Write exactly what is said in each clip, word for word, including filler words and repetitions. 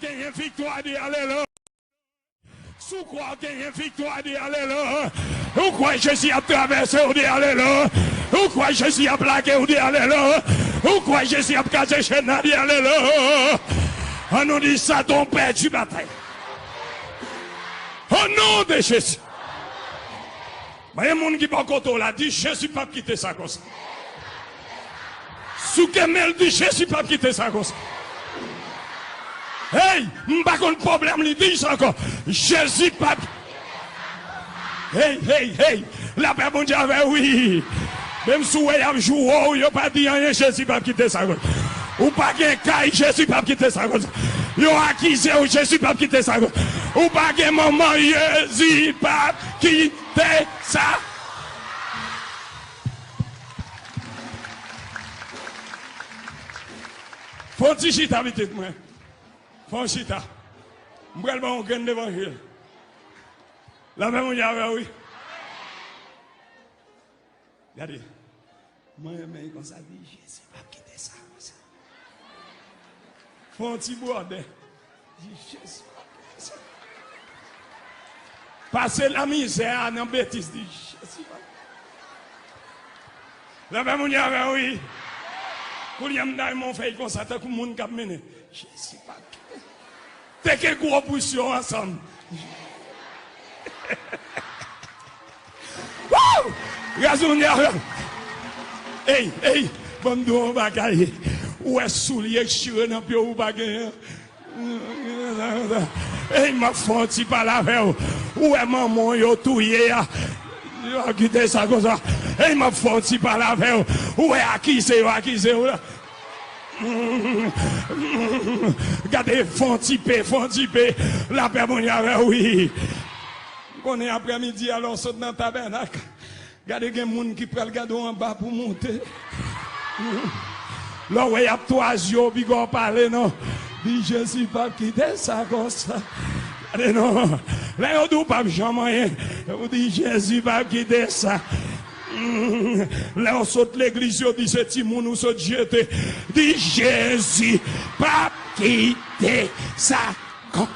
Genyen viktwa, di alelouya. Si w kwè w genyen viktwa, di alelouya. Ou kwè Jezi ap travèse w, di alelouya. Ou kwè Jezi ap lage w, di alelouya. Ou kwè Jezi ap kraze chèn nan, di alelouya. Annou di Satan pèdi batay. O non de Jezi. Men moun ki bò kote w la, di Jezi p ap kite sa konsa. Souke men l, di Jezi p ap kite sa konsa. Hey, m pa konn pwoblèm li, di sa ankò. Jezi p ap. Hey, hey, hey, lapè Bondye avè w, wi. Menm si w wè y ap joure w, yo pa di anyen, Jezi p ap kite sa konsa. Ou pa gen kay, Jezi p ap kite sa konsa. Yo akize w, Jezi p ap kite sa konsa. Ou pa gen manman, Jezi p ap kite sa. Fè yon ti chita pitit mwen. Fè yon chita. M pral ba w yon grenn levanjil. Lapè Bondye avè w, wi. Gade. Mwen renmen konsa, di Jezi p ap kite sa konsa. Fè yon ti bwòdè. Di Jezi p ap kite sa. Pase lamizè a nan betiz, di Jezi p ap. Lapè Bondye avè w, wi. Kounye a m ta renmen w fè l konsa, tankou moun k ap mennen. Jezi p ap kite. Teke gwo bous yo ansanm. Woo! Gras Bondye avè w. Ey, ey, ban m di w yon bagay. Ou wè soulye k chire nan pye w, ou pa genyen. Ey, m ap fè yon ti pale avè w. Ou wè manman w yo touye a. Yo kite sa konsa. Ey, m ap fè yon ti pale avè w. Ou wè akize yo akize w la. Gade, fè yon ti pe, fè yon ti pe. Lapè Bondye avè w, wi. M konnen aprèmidi a, lè w sot nan tabènak, gade, gen moun ki pral gade w anba pou moute. Lè w wè y ap twaze w, piga w pale non. Di Jezi p ap kite sa konsa. Gade non. Lè yo di w p ap janm anyen, ou di Jezi p ap kite sa. Mm, lè w sot legliz, yo di se timoun ou sot jete. Di Jezi p ap kite sa kon.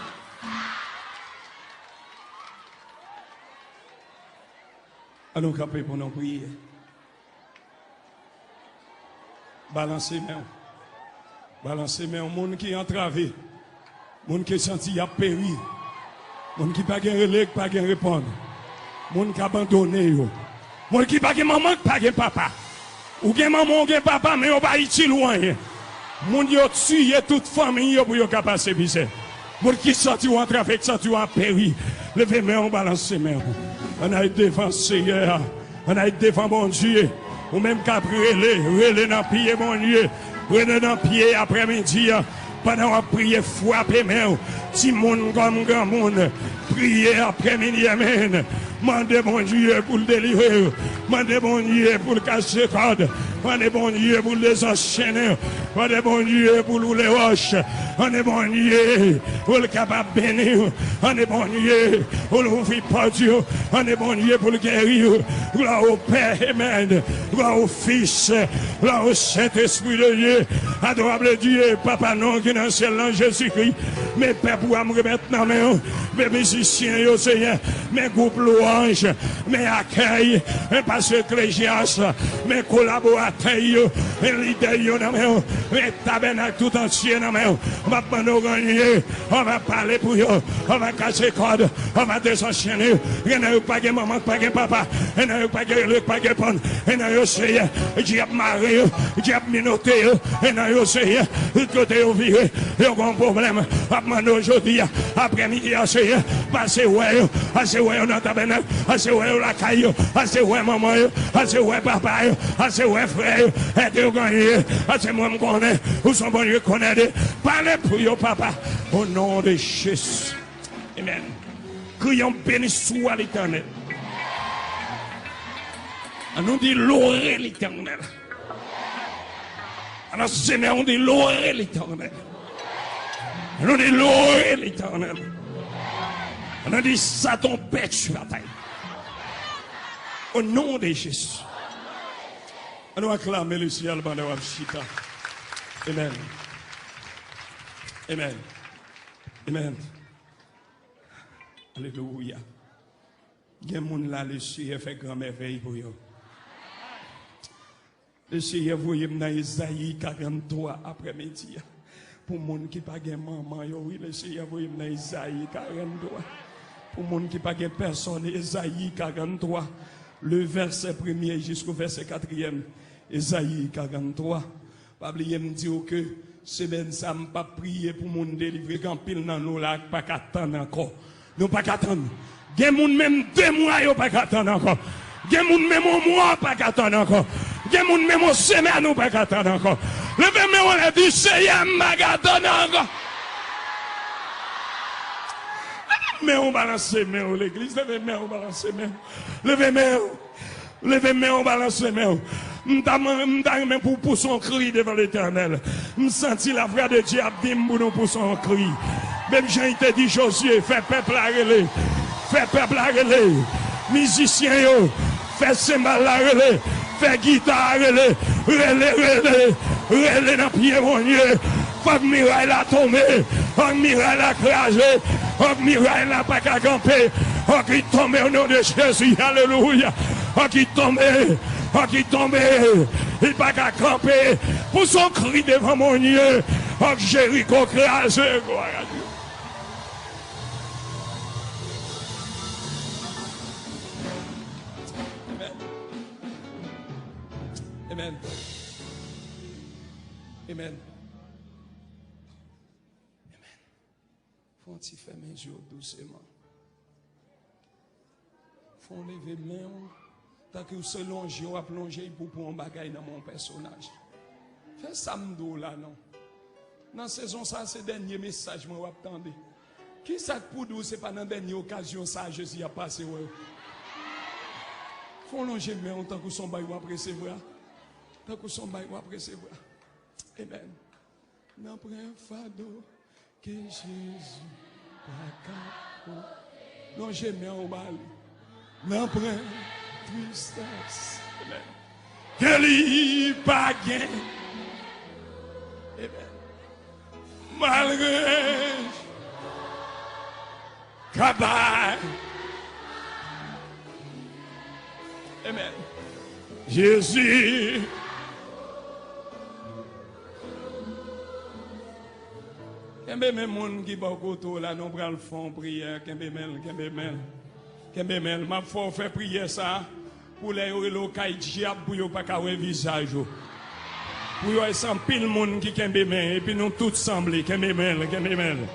Ann nou kanpe pou nou priye. Balanse men w. Balanse men w. Moun ki antrave. Moun ki santi y ap peri. Moun ki pa gen rele, ki pa gen reponn. Moun k abandone yo. Moun ki pa gen manman, ki pa gen papa. Ou gen manman, ou gen papa, men yo pa itil ou anyen. Moun yo tiye tout fanmi yo pou yo ka pase mizè. Moun ki santi w antrave, ki santi w ap peri, leve men w, balanse men w. Ann al devan Seyè a. Ann al devan Bondye. Ou menm k ap rele, rele nan pye Bondye. Rele nan pye aprèmidi a. Pandan w ap priye, frape men w. Timoun kòm granmoun, priye aprèmidi a, men. Mande Bondye pou l delivre w. Mande Bondye pou l kase kòd. Mande Bondye pou l dezanchennen w. Mande Bondye pou l woule wòch. Mande Bondye pou l kapab beni w. Mande Bondye pou l ouvri pòt yo. Mande Bondye pou l geri w. Glwa o Pè, amèn. Glwa o Fis. Glwa o Sentespri de Dye. Adorable Dieu, Papa nou ki nan syèl lan, Jezikri. Men pèp ou a m remèt nan men w. Men mizisyen yo, Seyè. Men gwoup lwanj. Men akèy. Men pastè eklezyas. Men kolaboratè yo. Men lidè yo nan men w. Men tabènak tout antye nan men w. M ap mande w ganye. Ann va pale pou yo. Ann va kase kòd. Ann va dezanchennen yo. Gen nan yo k pa gen manman, k pa gen papa. Gen nan yo k pa gen rele, k pa gen reponn. Gen nan yo, Seyè, dyab mare yo, dyab minote yo. Gen nan yo, Seyè, tout kote yo vire, yo gen yon pwoblèm. M ap mande w jodi a, aprèmidi a, Seyè, pase wè yo, pase wè yo nan tabènak, pase wè yo lakay yo, pase wè manman yo, pase wè papa yo, pase wè frè yo, ède yo ganye, pase mwen m konnen ou se yon Bondye k konn ède. Pale pou yo, papa, o non de Jezi. Amèn. Kriye yon beni sou a, Letènèl. Ann nou di, lore Letènèl. Ann nou di, lore Letènèl. Ann nou di, lore Letènèl. Ann nou di, Satan pèdi batay. O non de Jezi. Ann nou aklame Lesyèl pandan w ap chita. Amèn. Amèn. Amen. Alelouya. Gen moun la, Lesenyè fè gran mèvèy pou yo. Lesenyè voye m nan Ezayi karanntwa aprèmidi a. Pou moun ki pa gen manman yo, wi, Lesenyè voye m nan Ezayi karanntwa. Pou moun ki pa gen pèsòn, Ezayi karanntwa. Le vèsè premye jisko vèsè katriyèm. Ezayi karanntwa. Pa bliye m di w ke semèn sa m p ap priye pou moun delivre. Gen anpil nan nou la k pa ka tann ankò. Nou pa ka tann. Gen moun menm de mwa yo pa ka tann ankò. Gen moun menm yon mwa pa ka tann ankò. Gen moun menm yon semèn ou pa ka tann ankò. Leve men w anlè, di, Senyè, m pa ka tann ankò. Leve men w, balanse men w, legliz. Leve men w, balanse men w. Leve men w. Leve men w, balanse men w. M ta, m ta renmen pou w pouse yon kri devan Letènèl. M santi la voix de Dieu ap di m pou nou pouse yon kri. Menm jan li te di Jozye, fè pèp la rele. Fè pèp la rele. Mizisyen yo, fè senbal la rele. Fè gita a rele. Rele, rele. Rele nan pye Bondye. Fòk miray la tonbe. Fòk miray la kraze. Fòk miray la pa ka kanpe. Fòk li tonbe o non de Jezi. Alelouya. Fòk li tonbe. Fòk li tonbe. Li pa ka kanpe. Pouse yon kri devan Bondye. Fòk Jeriko kraze. Glwa a Dye. Amen. Amen. Amen. Amen. Fè yon ti fèmen je w douseman. Fè w leve men w. Tankou se lonje w ap lonje, pou pran yon bagay nan men yon pèsonaj. Fè sa m di w la non. Nan sezon sa, se dènye mesaj mwen w ap tande. Kisa k pou di w se pa nan dènye okazyon sa a Jezi ap pase wè w? Fè w lonje men w tankou se yon bay w ap resevwa. Tankou se yon bay w ap resevwa. Amen. Nanpwen fado ke Jezi pa ka pote. Lonje men w ba li. Nanpwen tristès. Amen. Ke li pa gen. Amen. Malgre ka bay. Amen. Jezi. Kenbe men moun ki bò kote w la, nou pral fè yon priyè. Kenbe men l, kenbe men l. Kenbe men l. M ap fè w fè priyè sa a. Pou lè yo rele w kay dyab, pou yo pa ka wè vizaj ou. Pou yo wè se anpil moun ki kenbe men, epi nou tout sanble. Kenbe men l, kenbe men l.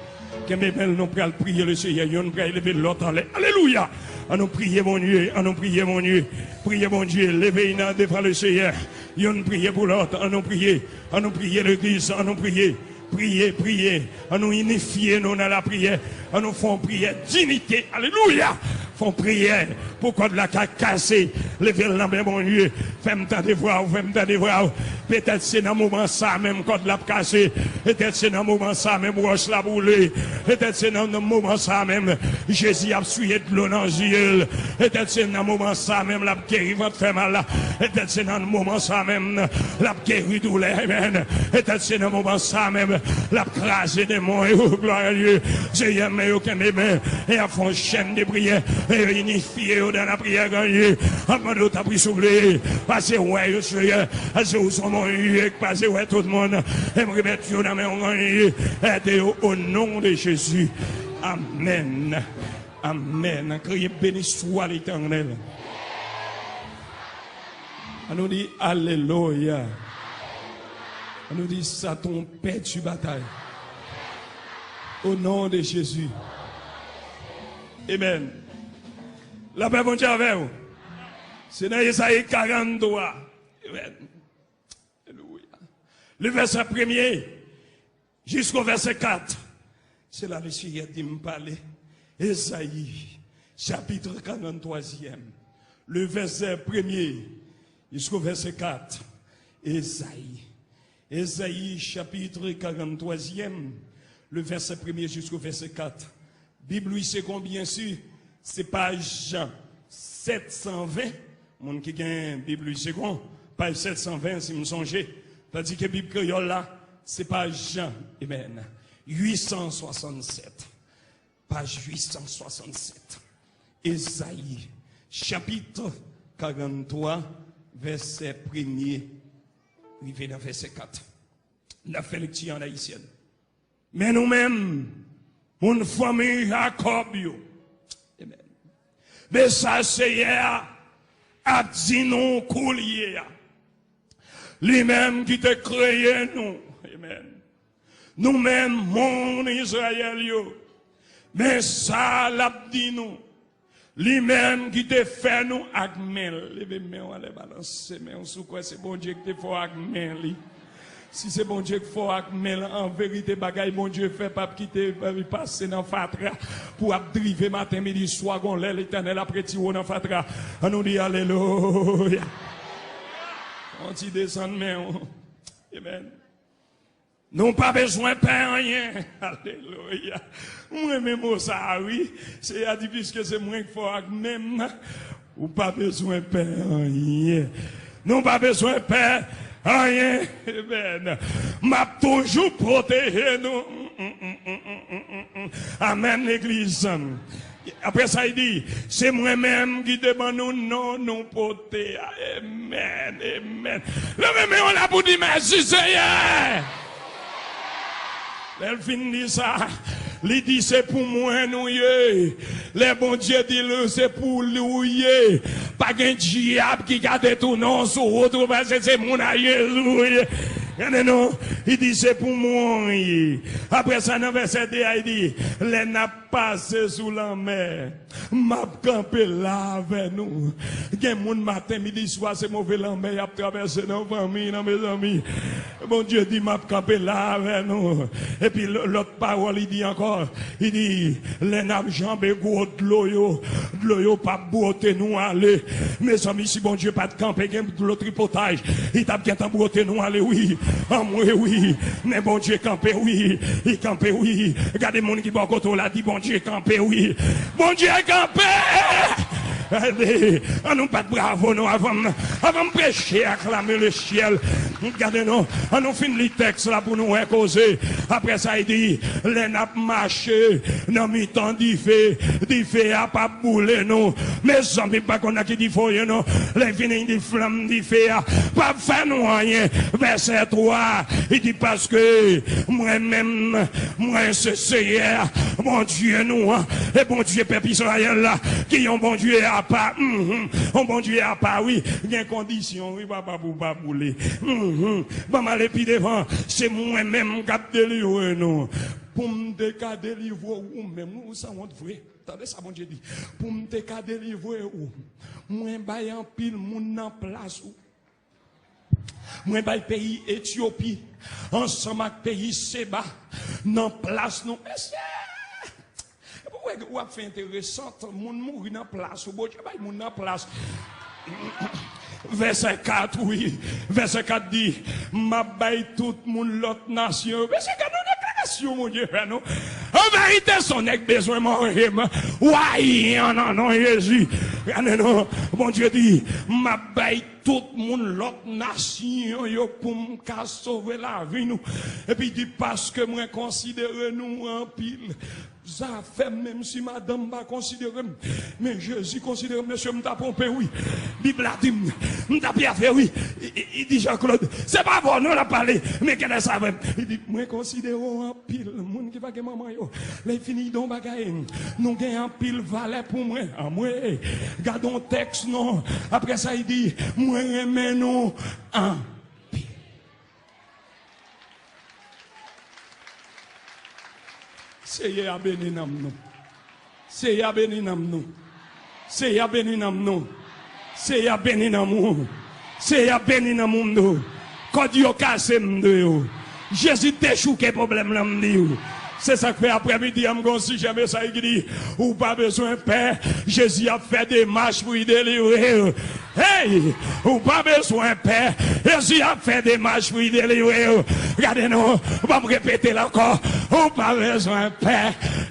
Kenbe men l, nou pral priye Lesenyè. Youn pral leve lòt anlè. Alelouya! An nou priye Bondye, an nou priye Bondye. Priye Bondye, leve nan devan Lesenyè. Youn priye pou lòt, an nou priye. An nou priye legliz, an nou priye. Priye, priye. An nou inifye nou nan lapriyè. An nou fè yon priyè dinite. Alelouya! Fè yon priyè pou kòd la ka kase. Leve l nan men Bondye. Fè m tande vwa w, fè m tande vwa w. Petèt se nan moman sa a menm kòd la ap kase. Petèt se nan moman sa a menm wòch la ap woule. Petèt se nan, nan moman sa a menm Jezi ap siye dlo nan zye l. Petèt se nan moman sa a menm l ap geri vant fè mal la. Petèt se nan moman sa a menm l ap geri doulè. Amen. Petèt se nan moman sa a menm l ap kraze demon yo. Glwa a Dye. Senyè, men yo kenbe men. E y ap fè yon chèn de priyè. E yo inifye yo nan lapriyè, Bondye. An mande w tanpri souple. Pase wè yo, Senyè. Pase w se yon Bondye k pase wè tout moun. E m remèt yo nan men w, Bondye. Ede yo o non de Jezi. Amèn. Amèn. Kriye, beni swa Letènèl. An nou di alelouya. An nou di Satan pèdi batay. O non de Jezi. Amen. Lapè Bondye avè w. Se nan Ezayi karanntwa. Amen. Alelouya. Le vèsè premye jisko vèsè kat. Se la Lesenyè di m pale. Ezayi, chapit karanntwazyèm, le vèsè premye jisko vèsè kat. Ezayi, Ezayi, chapit karanntwazyèm, le vèsè premye jisko vèsè kat. Bib Louis Segond, byen si, se paj sèt san ven. Moun ki gen Bib Louis Segond, paj sèt san ven, si m sonje. Tandike Bib kreyòl la, se paj, amen. uit san swasannsèt. Paj uit san swasannsèt. Ezayi, chapit karanntwa, vèsè premye, rive nan vèsè kat. N ap fè lekti an ayisyèn. Men nou menm, moun fanmi Jakòb yo. Amen. Men sa Seyè a ap di nou koulye a. Li menm ki te kreye nou. Amen. Nou menm, moun Izrayèl yo. Men sa l ap di nou. Li menm ki te fè nou ak men l. Leve men w anlè, balanse men w si w kwè se Bondye ki te fè w ak men li. Si se Bondye ki fè w ak men l, an verite, bagay Bondye fè p ap kite li pase nan fatra pou ap drive maten, midi, swa, gon lè Letènèl ap retire w nan fatra. An nou di alelouya. On ti desann men w. Amen. Nou pa bezwen pè anyen. Alelouya. Mwen renmen mo sa a, wi. Seyè a di, piske se mwen k fè w ak men m, ou pa bezwen pè anyen. Nou pa bezwen pè anyen. Amen. M ap toujou pwoteje nou. Amen, legliz. Apre sa, li di, se mwen menm ki te ban nou non nou pote a. Amen, amen. Leve men w la pou di, mèsi, Seyè. Lè l fin di sa, li di, se pou mwen nou ye. Lè Bondye di l, se pou li w ye. Pa gen dyab ki ka detounen w sou wout ou, paske se moun a Jezi w ye. Gade non, li di, se pou mwen w ye. Apre sa, nan vèsè de a, li di, lè n ap pase sou lanmè, m ap kanpe la avè nou. Gen moun maten, midi, swa, se move lanmè y ap travèse nan fanmi nan, mezanmi. Bondye di, m ap kanpe la avè nou. Epi l-, lòt pawòl, li di ankò, li di, lè n ap janbe gwo dlo yo, dlo yo p ap bwote nou ale. Mezanmi, si Bondye pa t kanpe, gen dlo tripotaj, li t ap gentan bwote nou ale, wi. Anmwe, wi. Men Bondye kanpe, wi. Li kanpe, wi. Gade moun ki bò kote w la, di, Bondye kanpe, wi. Bondye kanpe! Gade, an nou bat bravo nou avan m, avan m preche, aklame le syèl. Gade non, an nou fin li tèks la pou nou wè koze. Apre sa, li di, lè n ap mache nan mitan dife, dife a p ap boule nou. Mezanmi, m pa konn nan ki dife w ye non. Lè vini di flanm dife a p ap fè nou anyen. Vèsè twa, li di, paske mwen menm, mwen se Seyè, Bondye nou an, e Bondye pèp Izrayèl la, ki yon Bondye apa, mhm, yon Bondye apa, wi, gen kondisyon, wi, papa, pou pa boule. Mhm. Ban m ale pi devan, se mwen menm k ap delivre nou. Pou m te ka delivre w ou menm, ou sanwont vre. Tande sa Bondye di. Pou m te ka delivre ou, mwen bay anpil moun nan plas ou. Mwen bay peyi Etyopi ansanm ak peyi Seba nan plas nou. Mesye! Epi w wè, w ap fè enteresan, moun mouri nan plas ou, Bondye bay moun nan plas. Vèsè kat, wi. Vèsè kat di, m ap bay tout moun lòt nasyon yo. Mesye, gade yon deklarasyon Bondye fè nou. An verite, se yon nèg bezwen manje m. Wayi, an nan non Jezi. Gade non, Bondye di, m ap bay tout moun lòt nasyon yo pou m ka sove lavi nou. Epi di, paske mwen konsidere nou anpil. Zafè m, menm si madanm pa konsidere m, men Jezi konsidere m. Mesye, m t ap wonpe, wi. Bib la di m, m t ap yave, wi. I, i, i di Jean Claude, se pa vò non l ap pale, men genlè sa vre. Li di, mwen konsidere w anpil, moun ki pa gen manman yo. Lè fini, don bagay, nou gen anpil valè pou mwen. Anmwe, gade yon tèks non. Apre sa, li di, mwen renmen nou anpil. Seyè a beni nanm nou. Seyè a beni nanm nou. Seyè a beni nanm nou. Seyè a beni nanm ou. Seyè a beni nanm ou, m di w. Kòd yo kase, m di w. Jezi dechouke pwoblèm lan, m di w. Se sa k fè aprèmidi a m gen yon sijè mesaj ki di, ou pa bezwen pè, Jezi ap fè demach pou l delivre w. Hey! Ou pa bezwen pè, Jezi ap fè demach pou l delivre w. Gade non, ban m repete l ankò. Ou pa bezwen pè,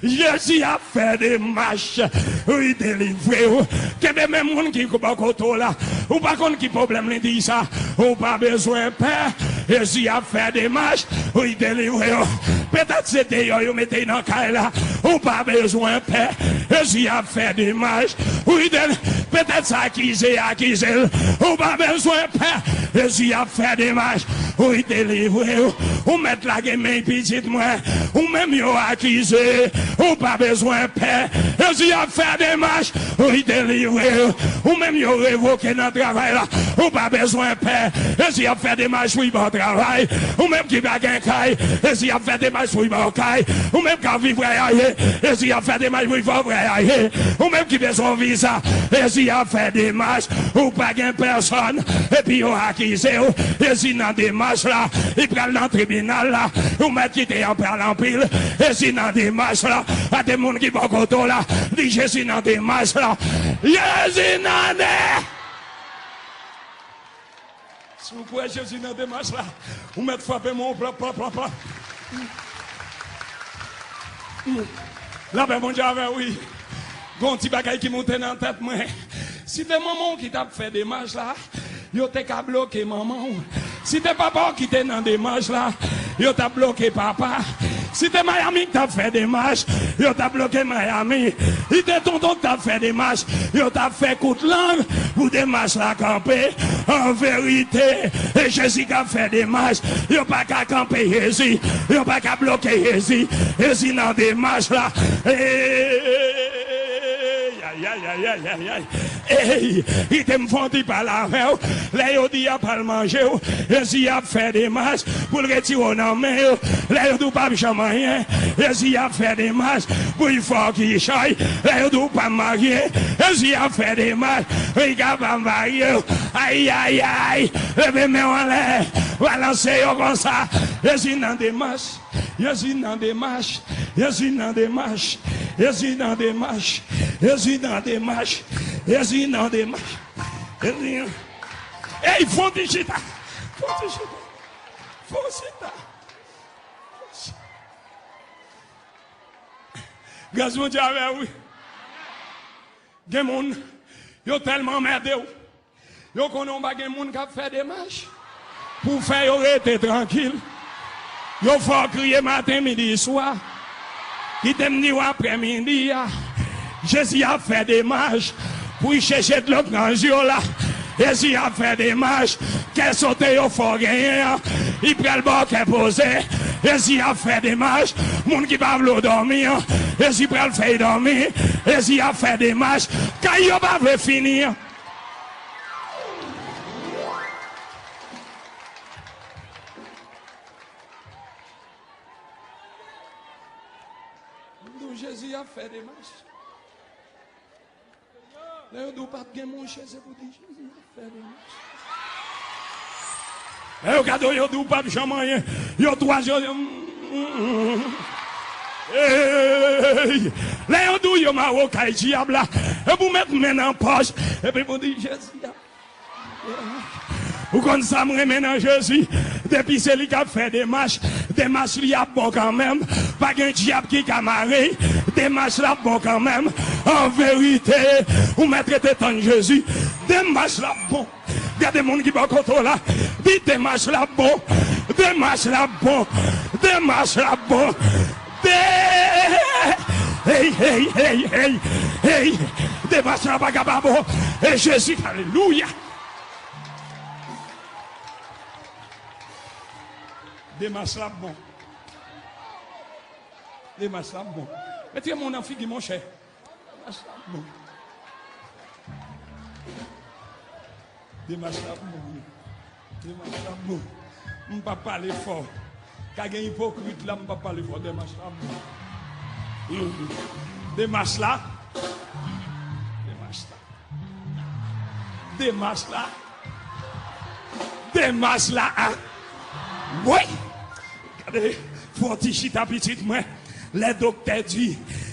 Jezi ap fè demach pou l delivre w. Kenbe men moun ki bò kote w la. Ou pa konn ki pwoblèm li di sa. Ou pa bezwen pè, Jezi ap fè demach pou l delivre w. Petèt se deyò yo mete w nan kay la. Ou pa bezwen pè. Jezi ap fè demach pou l delivre. Petèt sa akize, akize l. Ou pa bezwen pè. Jezi ap fè demach pou l delivre w. Ou mèt lage men pitit mwen. Ou menm yo akize. Ou pa bezwen pè. Jezi ap fè demach pou l delivre w. Ou menm yo revoke nan travay la. Ou pa bezwen pè. Jezi ap fè demach pou l ba w travay. Ou menm ki pa gen kay. Jezi ap fè demach pou l ba w kay. Ou menm k ap viv vwayaje. Jezi ap fè demach pou l fè w vwayaje. Ou menm ki bezwen yon viza. Jezi ap fè demach. Ou pa gen pèsòn. Epi yo akize w. Jezi nan demach la. Li pral nan tribinal la. Ou mèt kite yo pale anpil. Jezi nan demach la. A de moun ki bò kote w la. Di Jezi nan demach la. Jezi nan de. Si w kwè Jezi nan demach la, ou mèt frape men w plòp, plòp, plòp, plòp. Lapè Bondye avè w, wi. Gon ti bagay ki moute nan tèt mwen. Si te manman w ki t ap fè demach la, yo te ka bloke manman w. Si te papa w ki te nan demach la, yo t ap bloke papa. Si te Miami ki t ap fè demach, yo t ap bloke Miami. Si te tonton ki t ap fè demach, yo t ap fè kout lang pou demach la kanpe. An verite, e Jezi k ap fè demach. Yo pa ka kanpe Jezi. Yo pa ka bloke Jezi. Jezi nan demach la. Ey, ay, ay, ay, ay, ay, ay. Ey, kite m fè yon ti pale avè w. Lè yo di y ap al manje w, Jezi ap fè demach pou l retire w nan men yo. Lè yo di w p ap janm anyen, Jezi ap fè demach pou l fè w kichòy. Lè yo di w p ap marye, Jezi ap fè demach pou l kapab marye w. Ay, ay, ay, leve men w anlè, balanse yo konsa. Jezi nan demach. Jezi nan demach, Jezi nan demach, Jezi nan demach, Jezi nan demach, Jezi nan demach. Jezi nan... Ey, fon ti chita, fon ti chita, fon chita. Gras Bondye avè w, wi. Gen moun, yo tèlman anmède w. Yo konnen w pa gen moun k ap fè demach pou fè yo rete trankil. Yo fè w kriye maten, midi, swa. Kite m di w aprèmidi a, Jezi ap fè demach pou l chèche dlo k nan je w la. Jezi ap fè demach. Kè sote yo fè w genyen an, li pral ba w kè poze. Jezi ap fè demach. Moun ki pa vle w dòmi an, Jezi pral fè y dòmi. Jezi ap fè demach. Kay yo pa vle fini an. M di w, Jezi ap fè demach. Lè yo di w pa t gen mouche, se pou di Jezi ap fè demach. Lè yo gade w, yo di w p ap janm anyen. Yo twa je w, yo... Ey! Lè yo di w yo mare w kay dyab la, epi w met men nan pòch, epi pou di Jezi ap... Ou konn sa m renmen nan Jezi? Depi se li k ap fè demach, demach li ap bon kanmenm. Pa gen dyab ki ka mare l, demach la ap bon kanmenm. An verite, ou mèt rete tann Jezi. Demach la ap bon. Gade moun ki bò kote w la. Di, demach la ap bon. Demach la ap bon. Demach la ap bon. De... Hey, hey, hey, hey, hey. Demach la pa ka pa bon. E Jezi, alelouya. Demach la ap bon. Demach la ap bon. Mete men w nan figi, monchè. Demach la ap bon. Demach la ap bon, wi. Demach la ap bon. M p ap pale fò. Ka gen ipokrit la, m p ap pale fò. Demach la ap bon. Mhm. Demach la. Demach la. Demach la. Demach la, a. Wi. Gade, fè yon ti chita, pitit mwen. Lè doktè di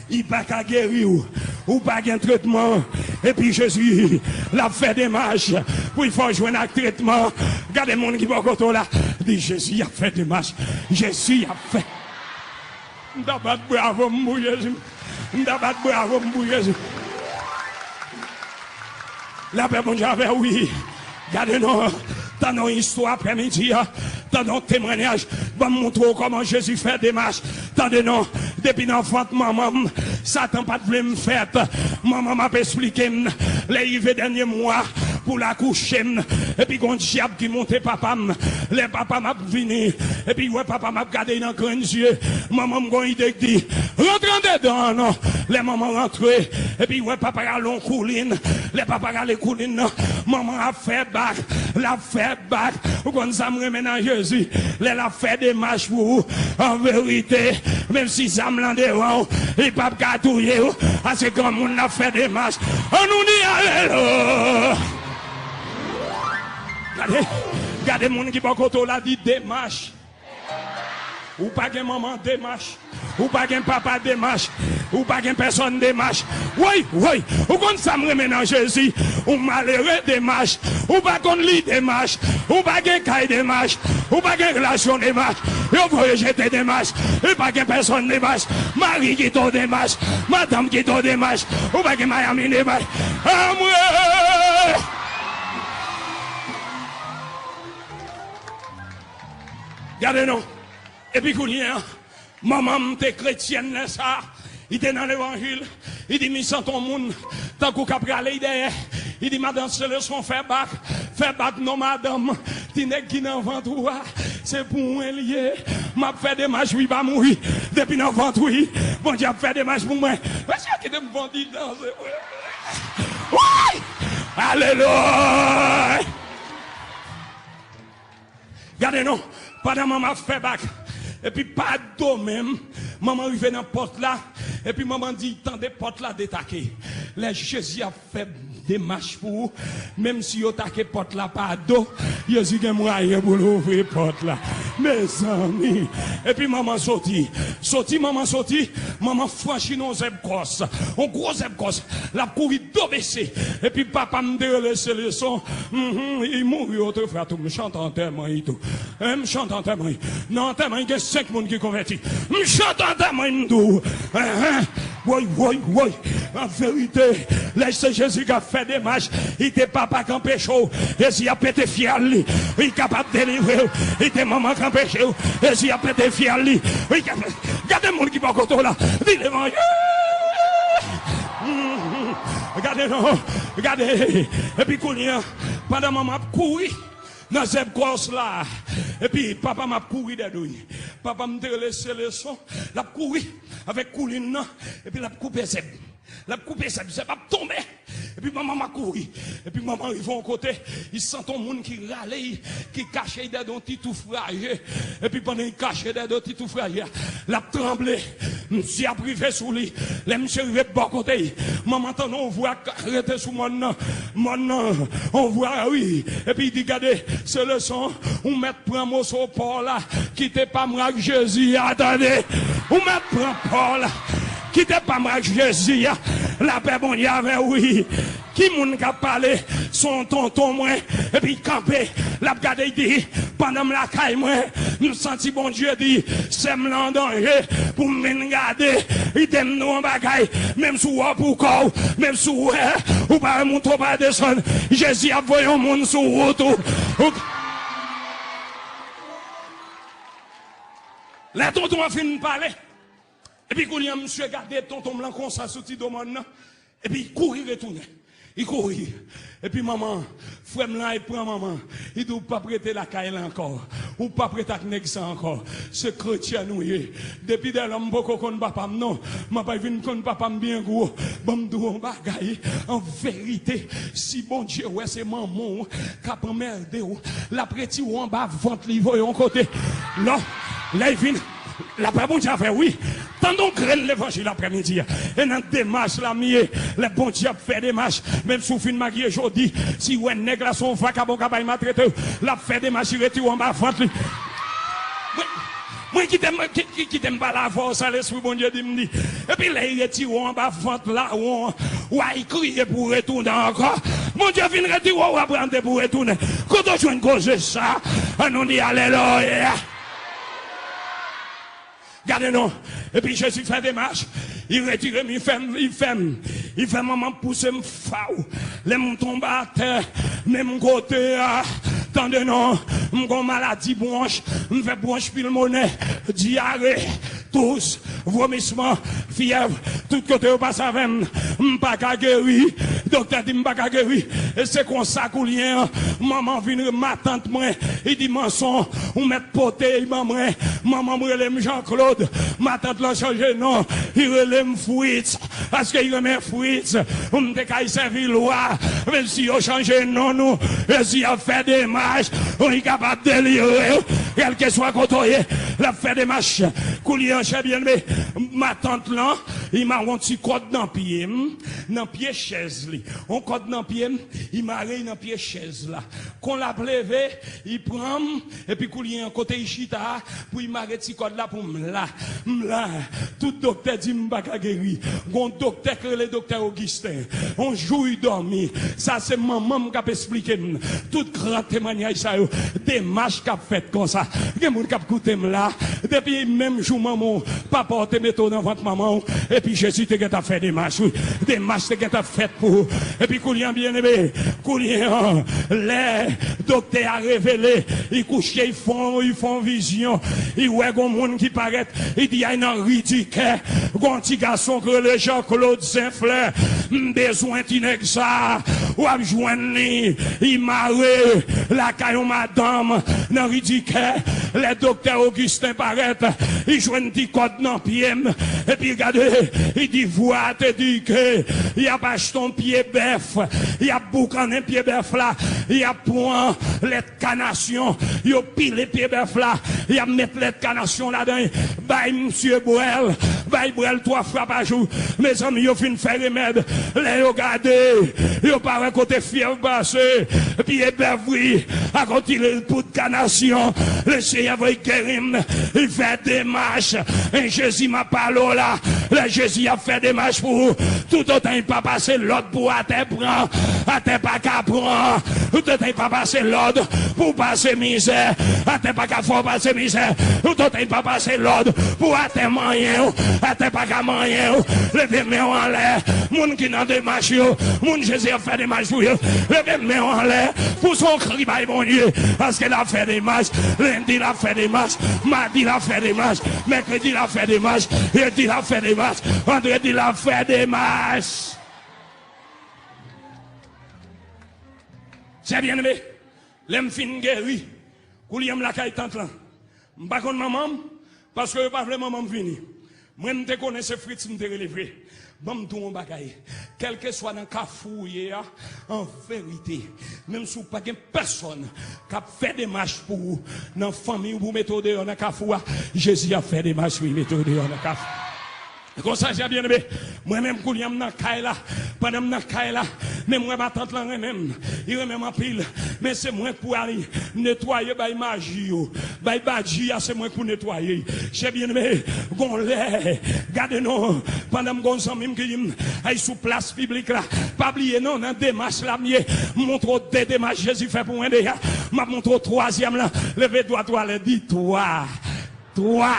li pa ka geri w, ou pa gen tretman, epi Jezi, l ap fè demach pou l fè w jwenn ak tretman. Gade moun ki bò kote w la, di, Jezi ap fè demach. Jezi ap fè. M ta bat bravo m pou Jezi. M ta bat bravo m pou Jezi. Lapè Bondye avè w, wi. Gade non, tann yon istwa aprèmidi a. Tande yon temwayaj, ban m montre w kòman Jezi fè demach. Tande non, depi nan vant manman m, Satan pa t vle m fèt. Manman m ap esplike m, lè rive dènye mwa pou l akouche m, epi gon dyab ki monte papa m. Lè papa m ap vini, epi wè papa m ap gade nan grenn zye, manman m gon ide k di, rantre andedan an non. Lè manman rantre, epi wè papa rale yon koulin. Lè papa rale koulin nan, manman ap fè bak, l ap fè bak. Ou konn sa m renmen nan Jezi? Lè l ap fè demach pou ou, an verite, menm si zam lan devan w, li p ap ka touye w, paske granmoun nan ap fè demach. An nou di alelouya! Gade, gade moun ki bò kote w la, di demach. Ou pa gen manman demach. Ou pa gen papa demach. Ou pa gen pèsòn demach. Woy, woy. Ou konn sa m renmen nan Jezi? Ou malere demach. Ou pa konn li demach. Ou pa gen kay demach. Ou pa gen relasyon demach. Yo voye jete demach. Ou pa gen pèsòn demach. Mari kite w demach. Madanm kite w demach. Ou pa gen Miami demach. Anmwe! Gade non. Epi kounye a, manman m te kretyèn lè sa a. Li te nan levanjil. Li di, "M santi yon moun tankou k ap rale l dèyè." Li di, "Madan Seleson, fè bak. Fè bak non, madanm. Ti nèg ki nan vant ou a, se pou mwen li ye. M ap fè demach, wi, pa mouri. Depi nan vant, wi. Bondye ap fè demach pou mwen." Mesye, kite m fè yon ti danse. Woy! Alelouya! Gade non, pandan manman ap fè bak, epi pa do menm, manman rive nan pòt la, epi manman di, "Tande pòt la detake." Lè Jezi ap fè demach pou ou, menm si yo take pòt la pa do, Jezi gen mwayen pou l ouvri pòt la. Mezanmi, epi manman soti, soti, manman soti, manman franchi nan yon zèb kòs, yon gwo zèb kòs, l ap kouri do bese, epi papa m te rele Seleson, mhm, li mouri otrefwa tou, m chante antèman li tou. Hein, m chante antèman li. Nan antèman li gen senk moun ki konvèti. M chante antèman li, m di w. Hein, hein. Woy, woy, woy. An verite, lè se Jezi k ap fè demach, li te papa k anpeche w. Jezi ap pete fyèl li. Li kapab delivre w. Li te manman k anpeche w. Jezi ap pete fyèl li. Li kapab, gade moun ki bò kote w la. Di levanjil. Mhm. Gade non. Gade. Epi kounye a, pandan manman ap kouri nan zèb kòs la, epi papa m ap kouri dèyè do l. Papa m te rele Seleson, l ap kouri avèk koulin nan, epi l ap koupe zèb. L ap koupe zèb, zèb ap tonbe. Epi manman m ap kouri. Epi manman rive yon kote, li santi yon moun ki rale l, ki kache l dèyè yon ti tou fraje. Epi pandan li kache dèyè yon ti tou fraje a, l ap tranble. Misye ap rive sou li. Lè misye rive bò kote l, manman tande yon vwa k rete sou mòn nan. Mòn nan, yon vwa, wi. Epi li di, "Gade, Seleson, ou mèt pran moso pa w la. Kite pa m ak Jezi a, tande. Ou mèt pran pa w la. Kite pa m ak Jezi a. Lapè Bondye avè w, wi." Ki moun k ap pale? Se yon tonton mwen. Epi l kanpe, l ap gade, l di, "Pandan m lakay mwen, m santi Bondye di, sè m lan an danje, pou m vin gade, li di m di w yon bagay, menm si w wè w pou kò w, menm si w wè, ou pa wè m ou twò pa desann, Jezi ap voye yon moun sou wout ou." Ou-, lè tonton an fin pale, epi kounye a, misye gade tonton m lan konsa sou ti do mòn nan. Epi li kouri retounen. Li kouri. Epi manman, frè m lan al pran manman. Li di, "Ou p ap rete lakay la ankò. Ou p ap rete ak nèg sa ankò. Se kretyèn ou ye." Depi dèlò m poko konn papa m non. M ap al vin konn papa m byen gwo. Ban m di w yon bagay. An verite, si Bondye wè se manman w k ap anmède w, l ap retire w anba vant li, voye w yon kote. Lò, lè l vin, lapè Bondye avè w, wi. Tande yon grenn levanjil aprèmidi a. E nan demach la m ye. Lè Bondye ap fè demach, menm si w fin marye jodi, si w wè nèg la se yon vakabon k ap bay maltrete w, l ap fè demach, li retire w anba vant li. Mwen, mwen kite m, ki, ki, kite m pale avè w, sa Lespri Bondye di m di. Epi lè li retire w anba vant lawon an, w al kriye pou w retounen ankò. Bondye vin retire w, w ap rande pou w retounen. Kote w jwenn koze sa? An nou di alelouya. Gade non. Epi Jezi fè demach. Li retire m, li fè m, li fè m, li fè manman pouse m faw. Lè m tonbe atè, menm kote a. Tande non. M gon maladi bwonch, m fè bwonch pilmonè, dyare, tous, vomisman, fyèv, tout kote yo pase avè m, m pa ka geri. Doktè di m pa ka geri. E se konsa koulye a, manman vin, matant mwen, li di, Manson, ou mèt pote, li ban mwen. Manman m rele m Jean Claude, matant lan chanje non, li rele m Fritz. Paske li renmen Fritz. M te kay sèvi lwa. Menm si yo chanje non nou, Jezi ap fè demach. Li kapab delivre w, kèlkeswa kote w ye, l ap fè demach. Koulye a, chè byeneme, matant lan, li mare yon ti kòd nan pye m, nan pye chèz li. Yon kòd nan pye m, li mare l nan pye chèz la. Kon l ap leve, li pran m, epi koulye a, kote li chita a, pou li mare ti kòd la pou m la. M la. Tout doktè di m pa ka geri. Gon doktè k rele doktè Augustin. Yon jou li dòmi. Sa se manman m k ap esplike m. Tout gran temwanyaj sa yo, demach k ap fèt konsa. Gen moun k ap koute m la. Depi menm jou manman w, papa w te mete w nan vant manman w, epi Jezi te gentan fè demach, wi. Demach te gentan fèt pou ou. Epi koulye a, byeneme, koulye a, lè doktè a revele, li kouche, li fè yon, li fè yon vizyon, li wè gon moun ki parèt, li di, ay nan ri Dikè, gon ti gason k rele Jean Claude Zenflè, m bezwen ti nèg sa, w ap jwenn li, li mare lakay yon madanm nan ri Dikè. Lè doktè Augustin parèt, li jwenn ti kòd nan pye m, epi gade, li di, vwa te di ke y ap achte yon pye bèf, y ap boukannen pye bèf la, y ap pran lèt kanasyon, yo pile pye bèf la, y ap met lèt kanasyon ladan, bay misye bwè l, bay bwè l twa fwa pa jou. Mezanmi, yo fin fè remèd, lè yo gade, yo pa wè kote fyèv pase, pye bèf bri, akoz ti poud kanasyon, Lesenyè voye geri m, li fè demach, e Jezi m ap pale w la, lè Jezi ap fè demach pou ou, toutotan li pa pase lòd pou atè pran, atè pa ka pran, toutotan li pa pase lòd pou w pase mizè, atè pa ka fè w pase mizè, toutotan li pa pase lòd pou atè manyen w, atè pa ka manyen w, leve men w anlè, moun ki nan demach yo, moun Jezi ap fè demach pou yo, leve men w anlè, pouse yon kri bay Bondye, paske l ap fè demach, lendi l ap fè demach, madi l ap fè demach, mèkredi l ap fè demach, jedi l ap fè demach, vandredi l ap fè demach. Chè byeneme, lè m fin geri, koulye a m lakay tant lan. M pa konn manman m, paske yo pa vle manman m vini. Mwen, m te konnen se Fritz m te rele vre. Ban m di w yon bagay. Kèlkeswa nan kafou w ye a, an verite, menm si w pa gen pèsonn k ap fè demach pou ou nan fanmi w pou mete w deyò nan kafou a, Jezi ap fè demach pou l mete w deyò nan kafou. Konsa, chè byeneme, mwen menm koulye a m nan kay la, pandan m nan kay la, men m wè matant lan renmen m, li renmen m anpil, men se mwen k pou al netwaye bay maji yo, bay badji a, se mwen k pou netwaye. Chè byeneme, gon lè, gade non, pandan m gon zanmi m ki di m, ay sou plas piblik la, pa bliye non, nan demach la m ye, m montre w de demach Jezi fè pou mwen deja, m ap montre w twazyèm lan, leve dwat ou anlè, di twa. Twa.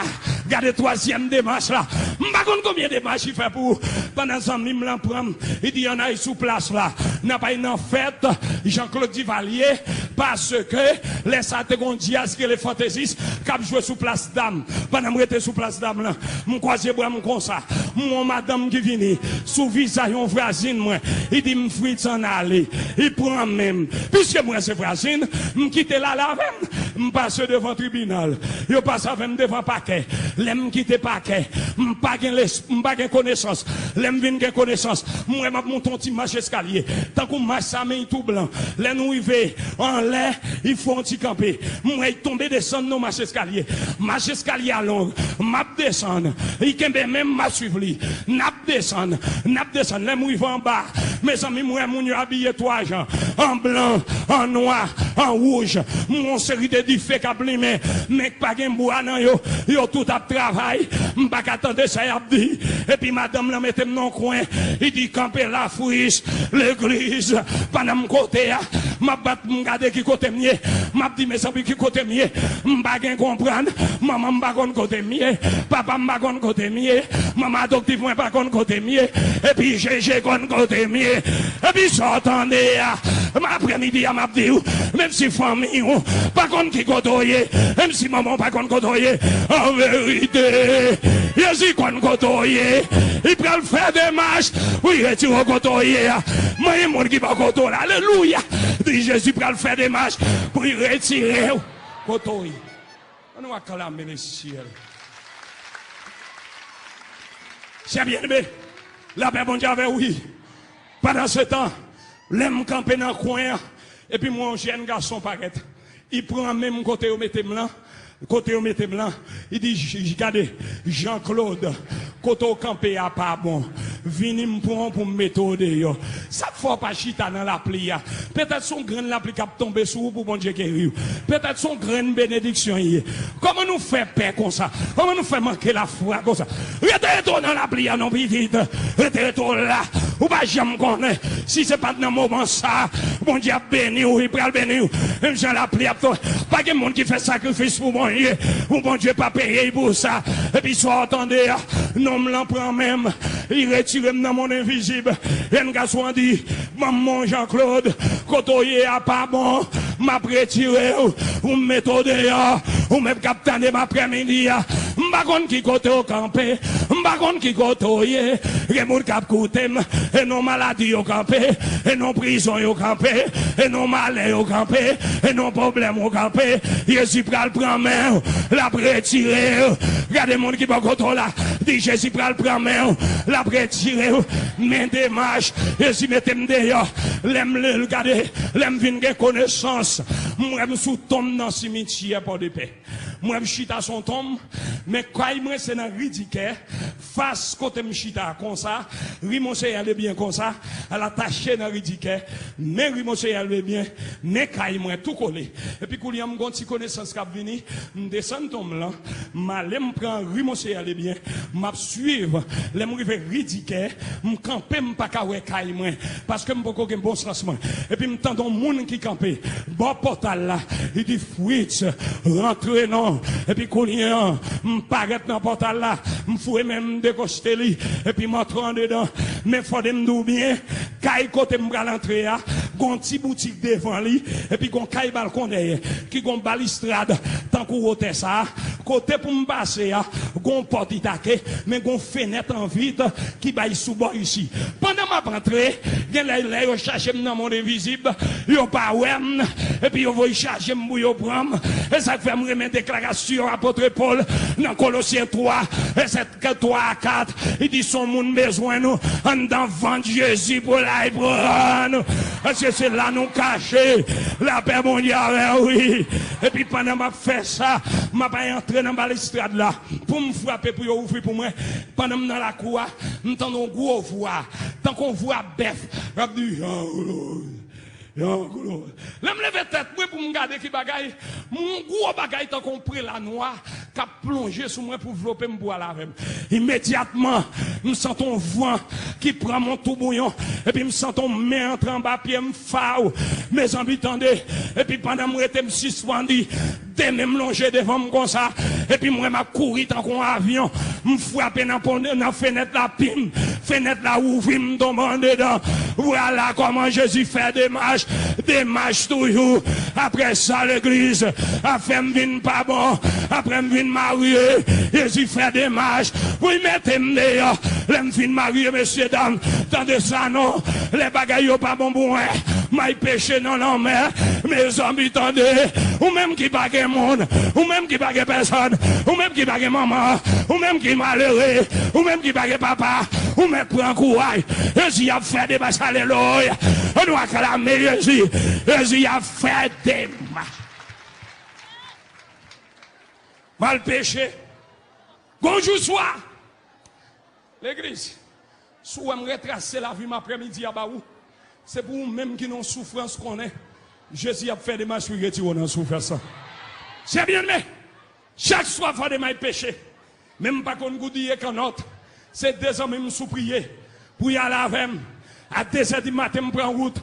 Gade twazyèm demach la. M pa konn konbyen demach li fè pou ou. Pandan zanmi m lan pran m, li di ann al sou plas la. N ap al nan fèt Jean Claude Duvalier, paske lè sa a te gon dyaz ki rele Fantezis k ap jwe sou plas dam. Pandan m rete sou plas dam lan, m kwaze bra m konsa. M wè yon madanm ki vini sou vizaj yon vwazin mwen. Li di m, Fritz, ann ale. Li pran men m. Piske m wè se vwazin, m kite l ale avè m. M pase devan tribinal. Yo pase avè m devan pakè. Lè m kite pakè, m pa gen les-, m pa gen konesans. Lè m vin gen konesans, m wè m ap monte yon ti mach eskalye. Tankou mach sa, men li tou blan. Lè nou rive anlè, li fè yon ti kanpe. M wè li tonbe desann nan mach eskalye. Mach eskalye a long. M ap desann. Li kenbe men m, m ap swiv li. N ap desann. N ap desann. Lè m rive anba, mezanmi, m wè moun yo abiye twa jan. An blan, an nwa, an wouj. M wè yon seri de dife k ap limen, men k pa gen bwa nan yo. Yo tout ap travay. M pa ka tande sa y ap di. Epi madanm lan mete m nan yon kwen. Li di, kanpe la, Fritz, legliz. Pandan m kote a, m ap bat pou m gade ki kote m ye. M ap di, mezanmi, ki kote m ye? M pa gen konprann. Manman m pa konn kote m ye. Papa m pa konn kote m ye. Manman adoptif mwen pa konn kote m ye. Epi Jeje konn kote m ye. Epi sa w tande a, m aprèmidi a, m ap di w, Menm si fanmi w pa konn ki kote w ye, menm si manman w pa konn kote w ye, an verite, Jezi konn kote w ye. Li pral fè demach pou l retire w kote w ye a. Mwen, gen moun ki bò kote w la. Alelouya! Di, Jezi pral fè demach pou l retire w kote w ye. Ann nou aklame Lesyèl. Chè byeneme, lapè Bondye avè w, wi. Pandan se tan, lè m kanpe nan kwen an, epi m wè yon jèn gason parèt. Li pran men m kote yo mete m lan, kote yo mete m lan. Li di, "J-, j-, gade, Jean Claude, kote w kanpe a pa bon. Vini m pran w pou m mete w deyò." Sa k fè w pa chita nan lapli a? Petèt se yon grenn lapli k ap tonbe sou ou pou Bondye geri w. Petèt se yon grenn benediksyon li ye. Kòman nou fè pè konsa? Kòman nou fè manke lafwa konsa? Rete, rete w nan lapli a non, pitit. Rete, rete w la. Ou pa janm konnen si se pa t nan moman sa a, Bondye ap beni w, li pral beni w. Menm jan lapli ap tonbe. Pa gen moun ki fè sakrifis pou Bondye, pou Bondye pa peye l pou sa. Epi sa w tande a, nonm lan pran men m, li retire m nan mond envizib. Jèn gason an di, "Ban m men w, Jean Claude, kote w ye a pa bon, m ap retire w, ou m mete w deyò, ou menm k ap tande m aprèmidi a, m pa konn ki kote w kanpe, m pa konn ki kote w ye, gen moun k ap koute m, e nan maladi yo kanpe, e nan prizon yo kanpe, e nan malè yo kanpe, e nan pwoblèm yo kanpe, Jezi pral pran men w, l ap retire w." Gade moun ki bò kote w la, di, "Jezi pral pran men w, l ap retire w." Men demach, Jezi mete m deyò. Lè m lil, gade, lè m vin gen konesans, m wè m sou tonm nan simityè Pòdepè. M wè m chita sou yon tonm, men kay mwen se nan ri Dikè, fas kote m chita a konsa, ri Monseyè Lebyen konsa, al atache nan ri Dikè, men ri Monseyè Lebyen, men kay mwen tou kole. Epi kounye a m gon ti konesans k ap vini, m desann tonm lan, m ale m pran ri Monseyè Lebyen, m ap swiv. Lè m rive ri Dikè, m kanpe, m pa ka wè kay mwen, paske m poko gen bon sans mwen. Epi m tande yon moun ki kanpe bò pòtal la, li di, "Fritz, rantre non." Epi kounye a, m parèt nan pòtal la, m foure men m dekoste li, epi m antre andedan. Men fòde m di w byen, kay kote m pral antre a, gon ti boutik devan li, epi gon kay balkon dèyè, ki gon balistrad tankou wotè sa a. Kote pou m pase a, gon pòt itake, men gon fenèt an vit ki bay sou bò isi. Pandan m ap antre, gen lè, lè yo chache m nan mond envizib, yo pa wè m, epi yo voye chache m pou yo pran m. E sa k fè m renmen deklarasyon apot Pòl nan Kolosyen twa, vèsè twa a kat, li di, "Si yon moun bezwen nou, anndan vant Jezi pou l al pran nou. Paske se la nou kache, lapè Bondye avè w, wi." Epi pandan m ap fè sa, m ap al antre nan balistrad la pou m frape pou yo ouvri pou mwen. Pandan m nan lakou a, m tande yon gwo vwa, tankou yon vwa bèf, k ap di, "Jean Claude, Jean Claude." Lè m leve tèt mwen pou m gade ki bagay, m wè yon gwo bagay tankou yon prela nwa k ap plonje sou mwen pou vlope m, pou al avè m. Imedyatman, m santi yon van ki pran m yon toubouyon, epi m santi yon men antre anba pye m, faw. Mezanmi, tande, epi pandan m rete, m sispann di, de men m lonje devan m konsa, epi m wè m ap kouri tankou yon avyon. M frape nan pon-, nan fenèt la, pim, fenèt la ouvri, m tonbe andedan. Vwala kòman Jezi fè demach, demach toujou. Apre sa, legliz, afè m vin pa bon. Apre m vin marye, Jezi fè demach pou l mete m deyò. Lè m fin marye, mesye dam, tande sa non. Lè bagay yo pa bon pou mwen, m al peche nan lanmè. Mezanmi, tande, ou menm ki pa gen moun, ou menm ki pa gen pèsòn, ou menm ki pa gen manman, ou menm ki malere, ou menm ki pa gen papa, ou mèt pran kouraj. Jezi ap fè demach, alelouya. Ann nou aklame Jezi. Jezi ap fè demach. M al peche. Gon jou swa, legliz, si w wè m retrase lavi m aprèmidi a ba ou, se pou ou menm ki nan yon soufrans konnen Jezi ap fè demach pou l retire w nan soufrans lan. Chè byeneme, chak swa fò de m al peche, men m pa konn goudouye kannòt. Se de zanmi m sou priye pou y al avè m. A de zè di maten, m pran wout.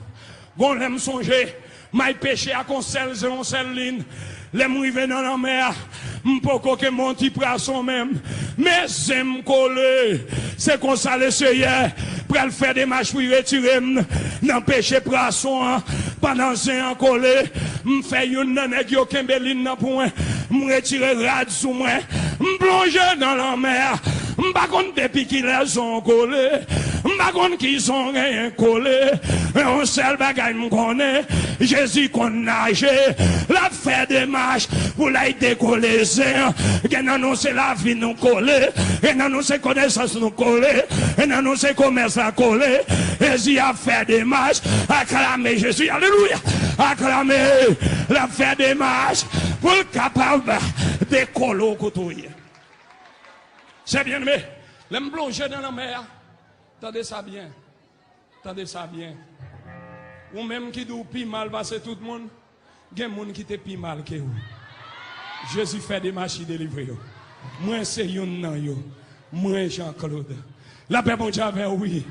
Gon lè m sonje, m al peche ak yon sèl zen, yon sèl lin. Lè m rive nan lanmè a, m poko ke monti pwason menm. Men zen m kole. Se konsa Leseyè pral fè demach pou l retire m nan peche pwason an. Pandan zen an kole, M fè youn nan nèg yo kenbe lin nan pou mwen. M retire rad sou mwen. M plonje nan lanmè a. M pa konn depi kilè zon kole. M pa konn ki zon genyen kole. Men yon sèl bagay m konnen, Jezi konn naje. L ap fè demach pou l al dekole zen an. Gen nan nou se lavi nou kole. Gen nan nou se konesans nou kole. Gen nan nou se komès la kole. Jezi ap fè demach. Aklame Jezi. Alelouya. Aklame. L ap fè demach pou l kapab dekole w kote w ye. Chè byeneme, lè m plonje nan lanmè a, tande sa byen, tande sa byen. Ou menm ki di w pi mal pase tout moun, gen moun ki te pi mal ke ou. Jezi fè demach, li delivre yo. Mwen se youn nan yo. Mwen, Jean Claude. Lapè Bondye avè w, wi.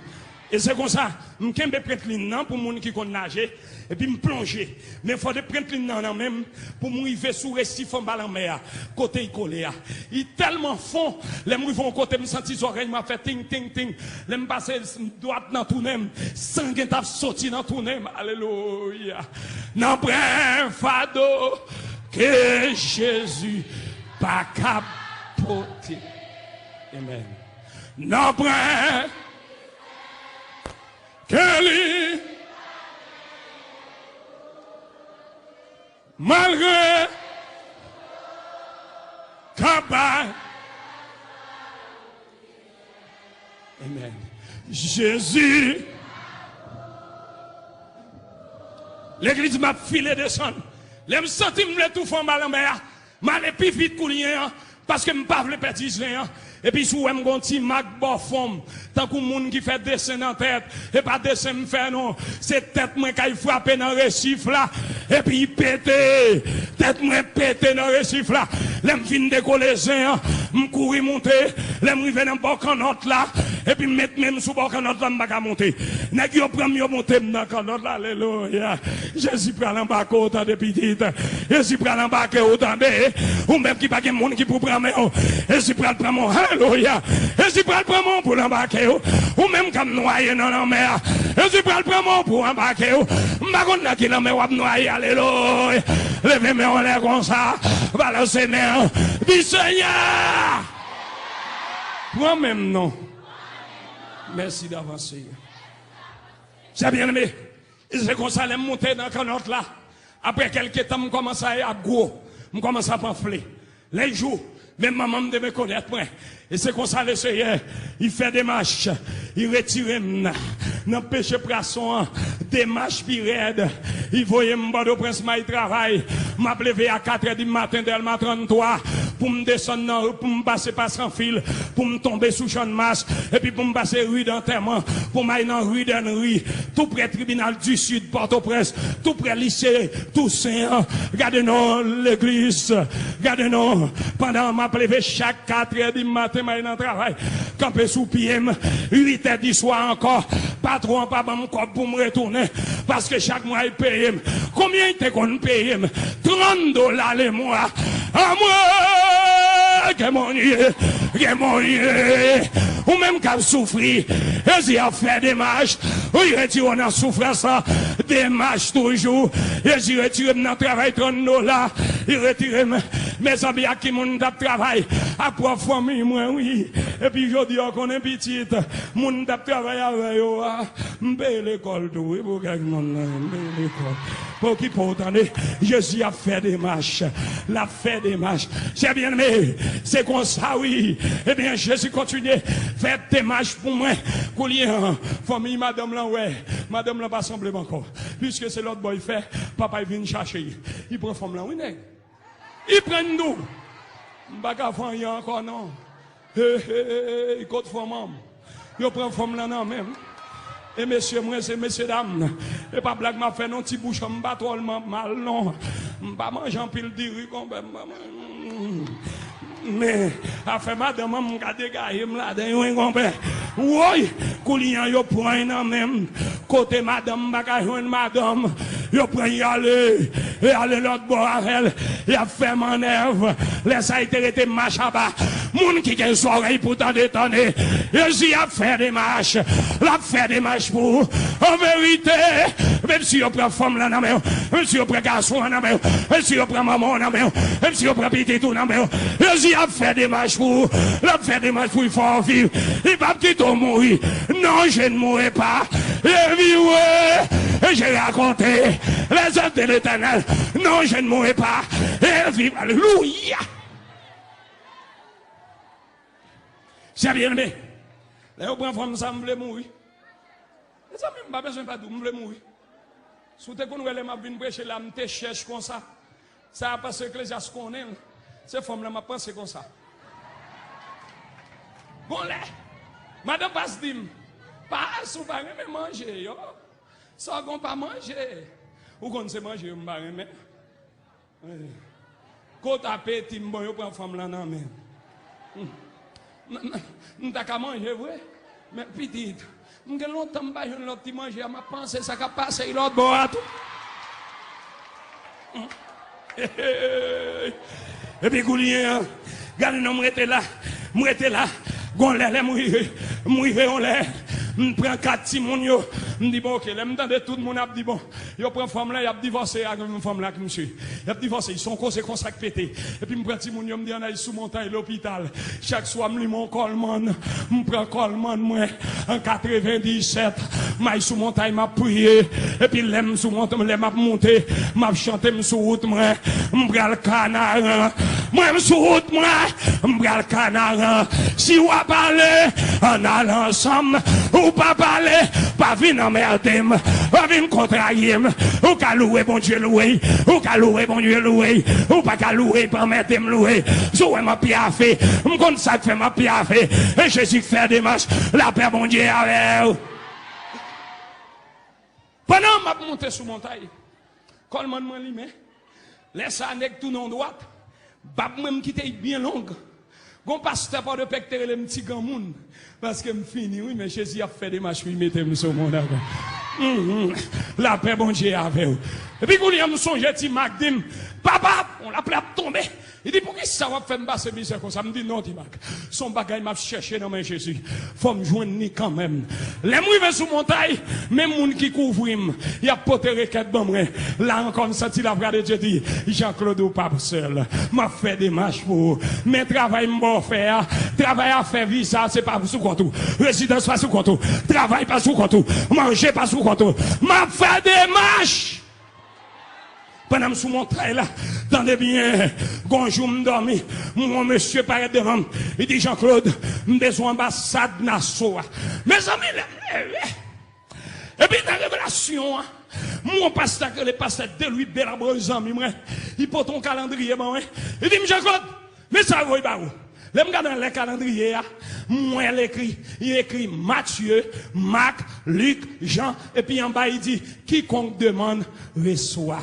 E se konsa, m kenbe prent lin nan pou moun ki konn naje, epi m plonje. Men fò de prent lin nan nan men m pou m rive sou resif anba lanmè a, kote l kole a. Li tèlman fon, lè m rive yon kote, m santi zòrèy mwen ap fè ting, ting, ting. Lè m pase dwat nan tounen m, san gen t ap soti nan tounen m. Alelouya. Nanpwen fado ke Jezi pa kab pote. Amen. Nanpwen ke li malgre kaba. Amen. Jezi. Legliz, m ap file desann. Lè m santi m vle toufe anba lanmè a, m ale pi vit kounye a, paske m pa vle pèdi zen an. Epi si w wè m gon ti mak bò fon m, tankou moun ki fè desen nan tèt, e pa desen m fè non, se tèt mwen k al frape nan resif la, epi l pete. Tèt mwen pete nan resif la. Lè m fin dekole zen an, m kouri moute. Lè m rive nan bò kannòt la, epi m met men m sou bò kannòt la, m pa ka moute. Nèg yo pran m, yo moute m nan kannòt la. Alelouya. Jezi pral anbake w, tande pitit. Jezi pral anbake w, tande. Ou menm ki pa gen moun ki pou pran men w, Jezi pral pran men w. Alelouya. Jezi pral pran men w pou l anbake w. Ou menm k ap nwaye nan lanmè a, Jezi pral pran men w pou anbake w. M pa konn nan ki lanmè w ap nwaye. Alelouya. Leve men w anlè konsa. Balanse men w. Di, Senyè, pran men m non. Mèsi davans, Senyè. Chè byeneme, e se konsa lè m moute nan kannòt la, apre kèlke tan m kòmanse ap gwo, m kòmanse ap anfle. Lè jou, menm manman m te rekonèt mwen. E se konsa Leseyè, li fè demach, li retire m nan peche pwason an, demach pi rèd. Li voye m Pòtoprens, m al travay. M ap leve a katrè di maten, Dèlma tranntwa, pou m desann nan, pou m pase pa Sanfil, pou m tonbe sou Channmas, epi pou m pase ri Dantèman, pou m al nan ri Dènri, tou prè tribinal di Sid Pòtoprens, tou prè lise Tousen an. Gade non, legliz, gade non. Pandan m ap leve chak katrè di maten, m al nan travay, kanpe sou pye m, uitè di swa ankò, patwon an pa ban m kòb pou m retounen, paske chak mwa, l peye m. Konbyen l te konn peye m? Trann dola lemwa. Amwe, gen moun ye, gen moun ye. Ou menm k ap soufri, Jezi ap fè demach. Wi, retire w nan soufrans lan. Demach toujou. Jezi retire m nan travay trann dola. Li retire m. Mezanmi, ak ki moun m t ap travay? Ak pwòp fanmi mwen, wi. Epi jodi a, w konnen pitit, moun m t ap travay avè yo a, m peye lekòl tou, wi, pou kèk moun nan, m peye lekòl. Pa okipe w, tande. Jezi ap fè demach. L ap fè demach. Chè byeneme, se konsa, wi. Ebyen, Jezi kontinye fè demach pou mwen. Kounye a, fanmi madanm lan wè. Madanm lan pa sanble m ankò. Piske se lòt bò l fè, papa l vin chache l. Li pran fanm lan, wi, nèg. Li pran l tou. M pa ka fè anyen ankò, non. Hey, hey, hey, kot fanm an? Yo pran fanm lan nan men m. E mesye, mwen se mesye dam. E pa blag m ap fè non, ti bouch an m pa twò mal non. M pa manje anpil diri konpè. M pa man-, men afè madanm an, m ka degaje m ladan l, wi, konpè. Woy! Kounye a, yo pran l nan men m. Kote madanm m pa ka jwenn madanm, yo pran l, y ale. Y ale lòt bò avè l. Y ap fè mannèv. Lè sa a, li te rete mach aba. Moun ki gen zòrèy pou tande, tande. Jezi ap fè demach. L ap fè demach pou ou. An verite, menm si yo pran fanm lan nan men w, menm si yo pran gason an nan men w, menm si yo pran manman w nan men w, menm si yo pran pitit ou nan men w, Jezi ap fè demach pou ou. L ap fè demach pou li fè w viv. Li p ap kite w mouri. Non, je ne mourrai pas, je vivrai, et je raconterai les œuvres de l'Éternel. Non, je ne mourrai pas, je vivrai. Alelouya! Chè byeneme, lè yo pran fanm sa, m vle mouri. Mezanmi, m pa bezwen pa di w, m vle mouri. Si w te konn wè lè m ap vin preche la, m te chèch konsa. Sa a, pastè Eklezyas konnen l. Se fanm lan m ap panse konsa. Gon lè, madan pas di m, "Pas, ou pa renmen manje yo. Sa w gon pa manje." Ou konn se manje yo m pa renmen. Kot apeti m, bon, yo pran fanm lan nan men m. M, m, m ta ka manje vre, men pitit, m gen lontan m pa jwenn lòt ti manje a, m ap panse sa k ap pase lòt bò a tou. Epi kounye a, gade non, m rete la, m rete la. Gon lè, lè m rive, m rive yon lè, m pran kat timoun yo, m di, "Bon, oke." Lè m tande tout moun ap di, "Bon, yo pran fanm lan, y ap divòse ak fanm lan ak misye. Y ap divòse." Se yon koze konsa k pete. Epi m pran timoun yo, m di, "Ann al sou montay lopital." Chak swa, m limen yon kòlmann. M pran kòlmann mwen an katrevendisèt. M al sou montay, m ap priye. Epi lè m sou mont-, lè m ap monte, m ap chante, m sou wout mwen. M pral Kanaran. Mwen, m sou wout mwen. M pral Kanaran. Si w ap ale, ann ale ansanm. Ou p ap ale, pa vin anmède m. Pa vin kontrarye m. Ou ka louwe Bondye, louwe. Ou ka louwe Bondye, louwe. Ou pa ka louwe, pa anmède m, louwe. Si w wè m ap pyafe, m konn sa k fè m ap pyafe. E Jezi k fè demach. Lapè Bondye avè w. Pandan m ap monte sou montay, kòlmann mwen limen. Lè sa a, nèg tounen yon dwat. Bab mwen, m kite l byen long. Gon pastè Pòdepè ki te rele m ti granmoun. Paske m fini, wi, men Jezi ap fè demach pou l mete m sou moun ankò. Mhm. Lapè Bondye avè w. Epi kounye a, m sonje Ti Mak di m, "Papa, yon lapli ap tonbe." Li di, "Poukisa w ap fè m pase mizè konsa?" M di, "Non, Ti Mak, se yon bagay m ap chèche nan men Jezi. Fò m jwenn li kanmenm." Lè m rive sou montay, menm moun ki kouvri m, y ap pote rekèt ban mwen. La ankò, m santi Lapè de Dye di, "Jean Claude, ou p ap sèl. M ap fè demach pou ou. Men travay m ba w fè a, travay afè viza, se pa sou kont ou. Rezidans pa sou kont ou. Travay pa sou kont ou. Manje pa sou kont ou. M ap fè demach." Pandan m sou montay la, tande byen, gon jou m dòmi, m wè yon mesye parèt devan m. Li di, "Jean Claude, m bezwen anbasad Naso a." Mezanmi, lè m leve, epi nan revelasyon an, m wè yon pastè k rele pastè Delouis Belabre, zanmi mwen. Li pote yon kalandriye ban mwen. Li di m, "Jean Claude, men sa yo voye ba ou." Lè m gade anlè kalandriye a, m wè l ekri, li ekri Matye, Mak, Lik, Jan, epi anba li di, "Quiconque demande, reçoit."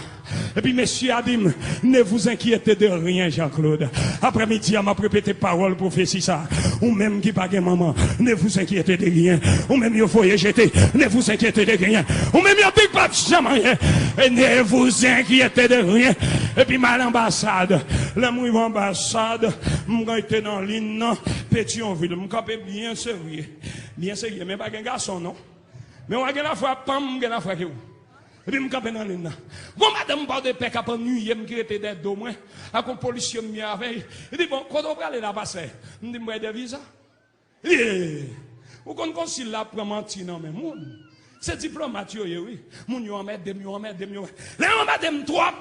Epi mesye a di m, "Ne vous inquiétez de rien, Jean-Claude." Aprè midi a, m ap repete pawòl pwofesi sa. Ou menm ki pa gen manman, ne vous inquiétez de rien. Ou menm yo voye jete, ne vous inquiétez de rien. Ou menm yo di k p ap janm anyen, e ne vous inquiétez de rien. Epi m al anbasad. Lè m rive anbasad, m rete nan liy nan Petyonvil. M kanpe byen serye. Byen serye, men pa gen gason non. Men w a gen lafwa pa m, m gen lafwa ke w. Epi m kanpe nan liy nan. Gon madanm Pòdepè k ap annuiye m ki rete dèyè do mwen, ak yon polisye m byen avè l. Li di, "Bon, kote w prale la, pastè?" M di, "M prale dèyè viza." Li di, "Ou konn konsil la ap pran manti nan men moun. Se diplomat yo ye, wi. Moun yo anmède m, yo anmède m, yo." Lè yo anmède m twòp,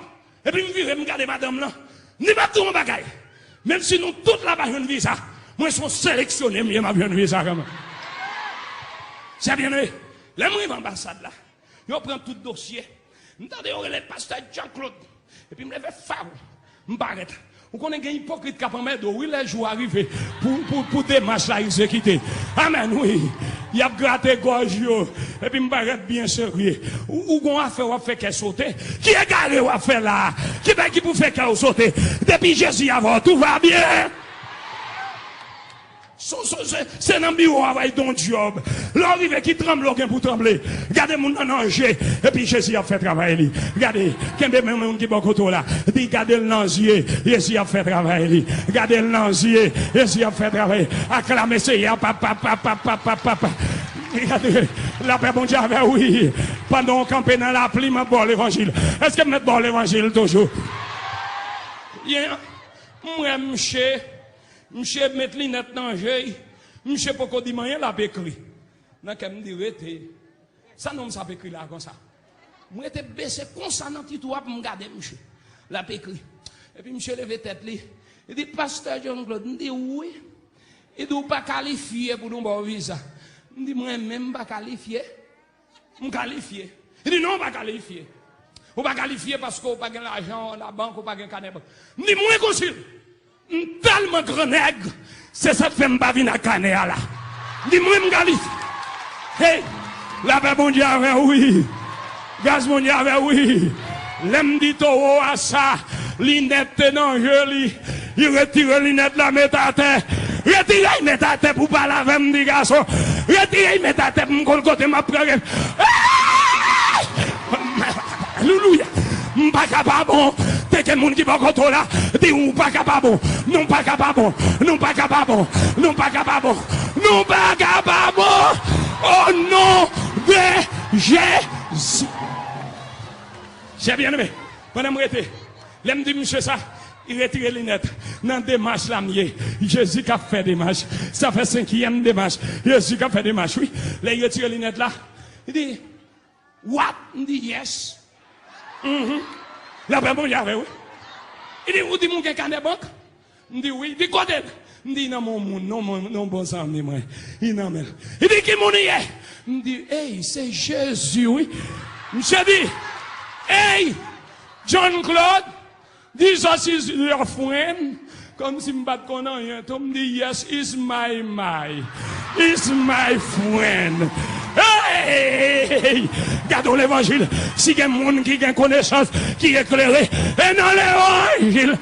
epi m vire, m gade madanm lan. M di, "M ap di w yon bagay. Menm si nou tout la pa jwenn viza, mwen se yon seleksyone m ye, m ap jwenn viza kanmenm." Chè byeneme, lè m rive anbasad la, yo pran tout dosye. M tande yo rele pastè Jean Claude. Epi m leve faw. M parèt. Ou konnen gen ipokrit k ap anmède w, wi, lè jou a rive pou, pou, pou demach la egzekite. Amèn, wi. Y ap grate gòj yo. Epi m parèt byen serye. Ou, ou gon afè w ap fè kè sote. Ki egare w ap fè la a? Ki bagay ki pou fè kè w sote? Depi Jezi avè w, tout va byen. Se, se, se nan biwo a w al don djòb. Lè w rive, ki tranble w gen pou tranble. Gade moun nan nan je, epi Jezi ap fè travay li. Gade, kenbe men moun ki bò kote w la. Di, gade l nan zye, Jezi ap fè travay li. Gade l nan zye, Jezi ap fè travay. Aklame Seyè a, papa, papa, papa, papa. Gade, lapè Bondye avè w, wi. Pandan w kanpe nan lapli, m ap ba w levanjil. Èske m mèt ba w levanjil toujou? Yen, m wè msye, msye met linèt nan je l, msye poko di m anyen, l ap ekri. Nan kè m, m di, rete. Sa nonm sa ap ekri la konsa? M rete bese konsa nan ti twou a pou m gade msye. L ap ekri. Epi msye leve tèt li. Li di, pastè John Claude, m di, wi. Li di, ou pa kalifye pou nou ba w viza. M di, mwen menm m pa kalifye? M kalifye. Li di, non, ou pa kalifye. Ou pa kalifye paske ou pa gen lajan nan bank, ou pa gen kanè bank. M di, mwen konsil. M tèlman grannèg, se sa k fè m pa vin ak kanè a la. M di, mwen m kalifye. Hey, lapè Bondye avè w, wi. Gras Bondye avè w, wi. Lè m di towo a sa, linèt te nan je li. Li retire linèt la, met atè. Retire l, met atè pou pale avè m, di gason. Retire l, met atè pou m konn kote m ap pran. Alelouya! M pa ka pa bon. Te gen moun ki bò kote w la, di, ou pa ka pa bon. Nou pa ka pa bon. Nou pa ka pa bon. Nou pa ka pa bon. Nou pa ka pa bon. O non de Jezi. Chè byeneme, pandan m rete, lè m di misye sa, li retire linèt. Nan demach la m ye. Jezi k ap fè demach. Sa fè senkyèm demach. Jezi k ap fè demach, wi. Lè li retire linèt la, li di, what? M di, yes. Mhm. Lapè Bondye avè w, wi. Li di, ou di m ou gen kanè bank? M di, wi. Li di, kote l? M di, nan men yon moun, nan men yon bon zanmi mwen. Li nan men l. Li di, ki moun li ye? M di, ey, se Jezi, wi. Misye di, ey, John Claude, Jesus is your friend. Kòmsi m pa t konn anyen tou, m di, yes, is my, my. Is my friend. Hey! Gade w levanjil. Si gen moun ki gen konesans, ki eklere, e nan levanjil.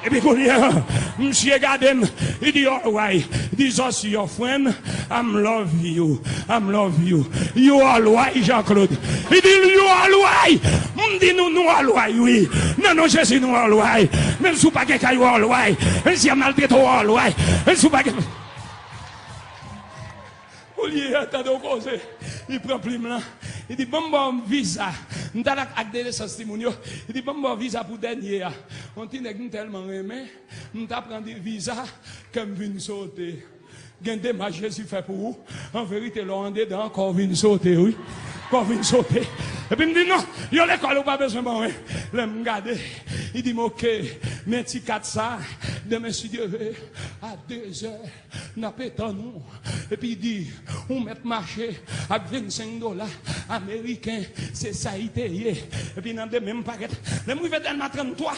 Epi kounye a, misye gade m, li di, all right, Jesus your friend, I'm love you, I'm love you. You all right, Jean Claude? Li di, you all right? M di, nou, nou all right, wi. Nan non Jezi, nou all right. Menm si w pa gen kay, ou all right. Menm si y ap maltrete w, ou all right. Menm si w pa gen Olye a, tande w koze. Li pran plim lan. Li di, ban m ba w viza. M t al ak ak de nesans timoun yo. Li di, ban m ba w viza pou dènye a. Yon ti nèg m tèlman renmen, m ta pran de viza, kè m vin sote. Gen demach Jezi fè pou ou. An verite, lè w andedan, kò w vin sote, wi. Kò w vin sote. Epi m di, non, yo lekòl ou pa bezwen ban mwen. Lè m gade, li di m, oke, men ti kat sa, demen si Dye ve, a dezè, n ap etann ou. Epi di, ou mèt mache ak vennsenk dola ameriken, se sa li te ye. Epi nan demen m parèt, lè m rive Dèlma tranntwa,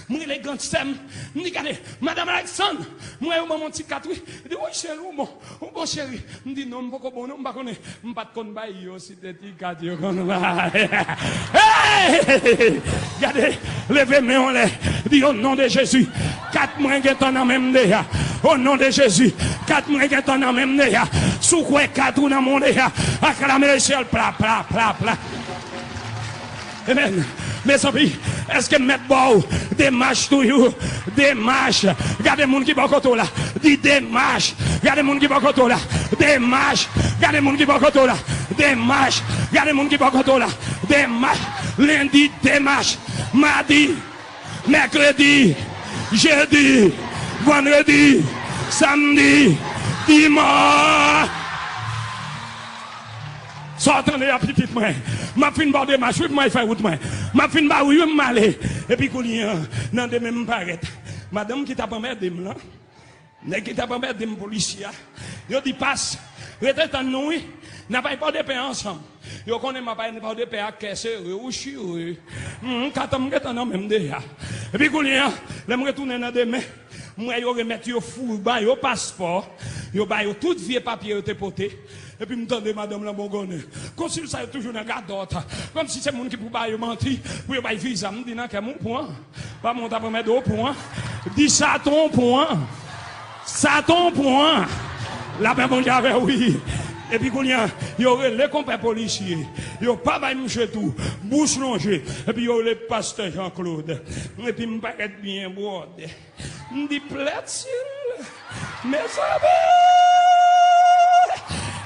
m rele grandsè m, m di, gade, madanm Alexandre, m wè yo ban m yon ti kat, wi. Li di, wi, cheri, ou bon, ou bon, cheri. M di, non, m poko bon, non, m pa konnen. M pa t konn bay yo, si te ti kat yo konn bay. Hey! Gade, leve men w anlè. Di, o non de Jezi, kat mwen gentan nan men m deja. O non de Jezi, kat mwen gentan nan men m deja. Si w kwè kat ou nan men w deja, aklame lesyèl, pla, pla, pla, pla. Amen. Mezanmi, èske m mèt ba w demach toujou? Demach. Gade moun ki bò kote w la. Di, demach. Gade moun ki bò kote w la. Demach. Gade moun ki bò kote w la. Demach. Gade moun ki bò kote w la. Demach. Lendi, demach. Madi, mèkredi, jedi, vandredi, samdi, dimanch. Sa w tande a, pitit mwen? M ap fin ba w demach, wi, pou mwen fè wout mwen. M ap fin ba w, wi, m ale. Epi kounye a, nan demen m parèt. Madanm ki t ap anmède m lan, nèg ki t ap anmède m, polisye a, yo di, pas, rete tann nou, wi. N ap al Pòdepè ansanm. Yo konnen m ap al Pòdepè ak kè sere, ou chire. M, kat an m gentan nan men m deja. Epi kounye a, lè m retounen nan demen, m wè yo remèt yo fou, ba yo paspò, yo ba yo tout vye papye yo te pote. Epi m tande madanm lan bougonnen. Konsil sa yo toujou nan gadòt. Kòmsi se moun ki pou ba yo manti, pou yo bay viza. M di nan kè m, ou pran. Pa mwen, w t ap anmède w pran. Di Satan w pran. Satan w pran. Lapè Bondye avè w, wi. Epi kounye a, yo rele konpè polisye. Yo pa bay misye tou. Bouch lonje. Epi yo rele pastè Jean Claude. Epi m parèt byen bwòdè. M di plèt sil. Mezanmi!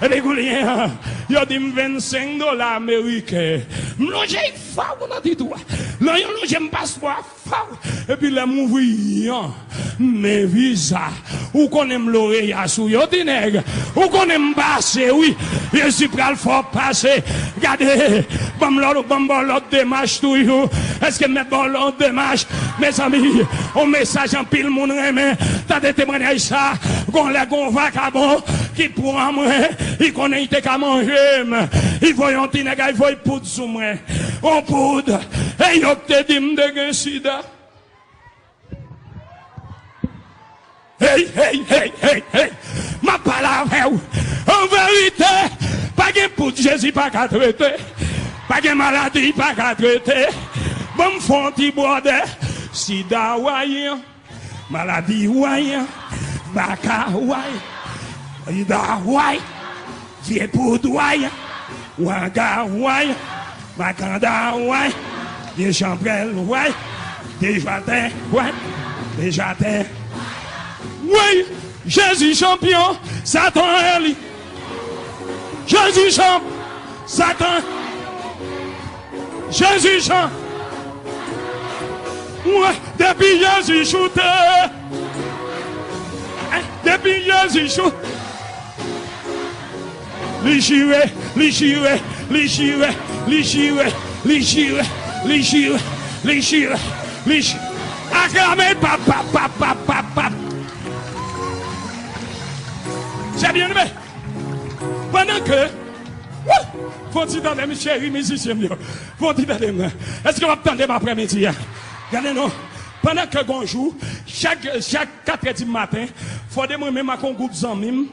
Epi kounye a, yo di m vennsenk dola ameriken. M lonje faw nan ti twou a. Nan yon lonje m paspò a faw. Epi lè m ouvri an, men viza. Ou konnen m loreya sou yo, ti nèg. Ou konnen m pase, wi. Jezi pral fè w pase. Gade, ban m lòt, ban m ba w lòt demach toujou. Èske m mèt ba w lòt demach? Mezanmi, yon mesaj anpil moun renmen. Tande temwayaj sa. Gon lè gon vakabon ki pran mwen, li konnen li te ka manje m. Li voye yon ti nèg, li voye poud sou mwen. Yon poud. E yo te di m te gen sida. Hey, hey, hey, hey, hey. M ap pale avè w. An verite, pa gen poud Jezi pa ka trete. Pa gen maladi li pa ka trete. Ban m fè yon ti bwòdè. Sida way, maladi way, baka way, sida way. Vye poud way, wanga way, makanda way, vye chanprèl way, dejwatè way, dejwatè. Wi, Jezi chanpyon, Satan eli. Jezi chanp, Satan. Jezi chanp. Mwen, depi Jezi choute. Depi Jezi choute. Li chire, li chire, li chire, li chire, li chire, li chire, li chire, li chire. Aklame, pap, pap, pap, pap, pap, pap. Chè byeneme, pandan ke, wou, fò ti tande m, cheri mizisyen m yo. Fò ti tande m. Èske w ap tande m aprèmidi a? Gade non. Pandan ke gon jou, chak, chak katrè di maten, Fòde mwen menm ak yon gwoup zanmi m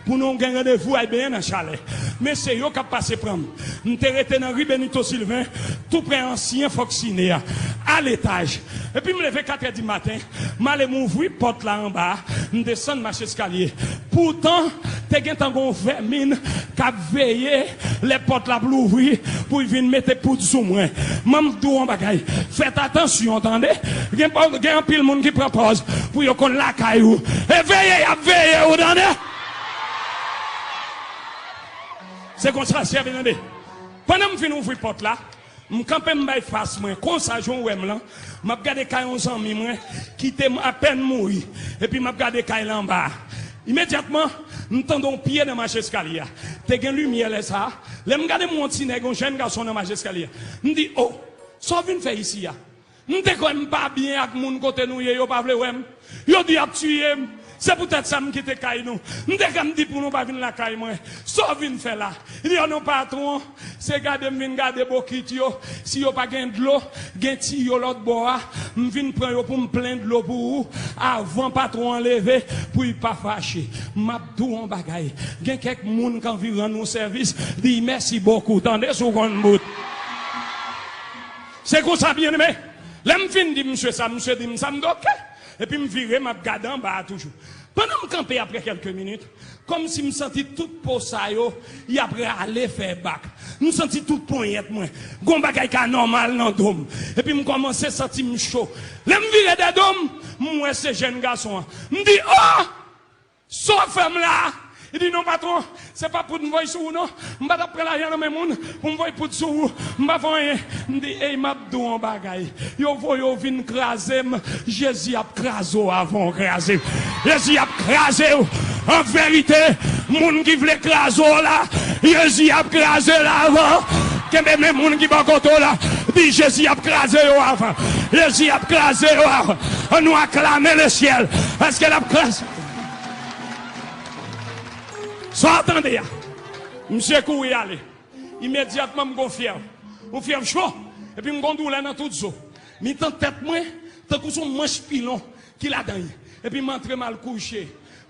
pou nou gen randevou al benyen nan chalè. Men se yo k ap pase pran m. M te rete nan ri Benito Sylvain, tou prè ansyen Foxine a, a letaj. Epi m leve katrè di maten, m ale m ouvri pòt la anba a, m desann mache eskalye. Poutan, te gentan gon vèmin k ap veye lè pòt la ap louvri pou l vin mete poud sou mwen. Men m di w yon bagay, fèt atansyon, tande. Gen, gen anpil moun ki pran pòz pou yo konn lakay ou. E veye y ap veye ou, tande. Se konsa, chè byeneme. Pandan m fin ouvri pòt la, m kanpe, m bay fas mwen konsa, jan w wè m lan, m ap gade kay yon zanmi mwen ki te apèn mouri, epi m ap gade kay la anba a. Imedyatman, m tande yon pye nan mach eskalye a. Te gen limyè lè sa a. Lè m gade, m wè yon ti nèg, yon jèn gason nan mach eskalye a. M di, "O, sa w vin fè isi a?" M te kwè m pa byen ak moun kote nou ye, yo pa vle wè m. Yo di y ap tiye m. Se poutèt sa m kite kay nou. M te kwè m di pou nou pa vin lakay mwen. Sa w vin fè la? Li di, "O non, patwon, se gade m vin gade bokit yo. Si yo pa gen dlo, gen tiyo lòt bò a. M vin pran yo pou m plen dlo pou ou avan patwon an leve, pou l pa fache." M ap di w yon bagay. Gen kèk moun k anvi rann ou sèvis, di mèsi bokou. Tande si w konn bout. Se konsa, byeneme. Lè m fin di misye sa, misye di m sa, m di, "Oke." Epi m vire, m ap gade anba a toujou. Pandan m kanpe, apre kèlke minit, kòmsi m santi tout po sa yo, y ap rale fè bak. M santi tout ponyèt mwen. Gon bagay k anòmal nan do m. Epi m kòmanse santi m cho. Lè m vire dèyè do m, m wè se jèn gason an. M di, "O!" Sa w fè m la a? Li di, "Non, patwon, se pa poud m voye sou ou, non. M pa t ap pran lajan nan men moun pou m voye poud sou ou. M pa fè anyen." M di, "Ey, m ap di w yon bagay. Yo voye w vin kraze m. Jezi ap kraze w avan w kraze m. Jezi ap kraze w. An verite, moun ki vle kraze w la, Jezi ap kraze l avan. Kenbe men moun ki bò kote w la. Di, 'Jezi ap kraze yo avan. Jezi ap kraze yo avan.'" Ann nou aklame lesyèl. Èske l ap kraze? Sa w tande a? Misye kouri ale. Imedyatman, m gon fyèv. Yon fyèv cho. Epi m gon doulè nan tout zo. Mitan tèt mwen, tankou se yon manch pilon ki ladan l. Epi m antre, m al kouche.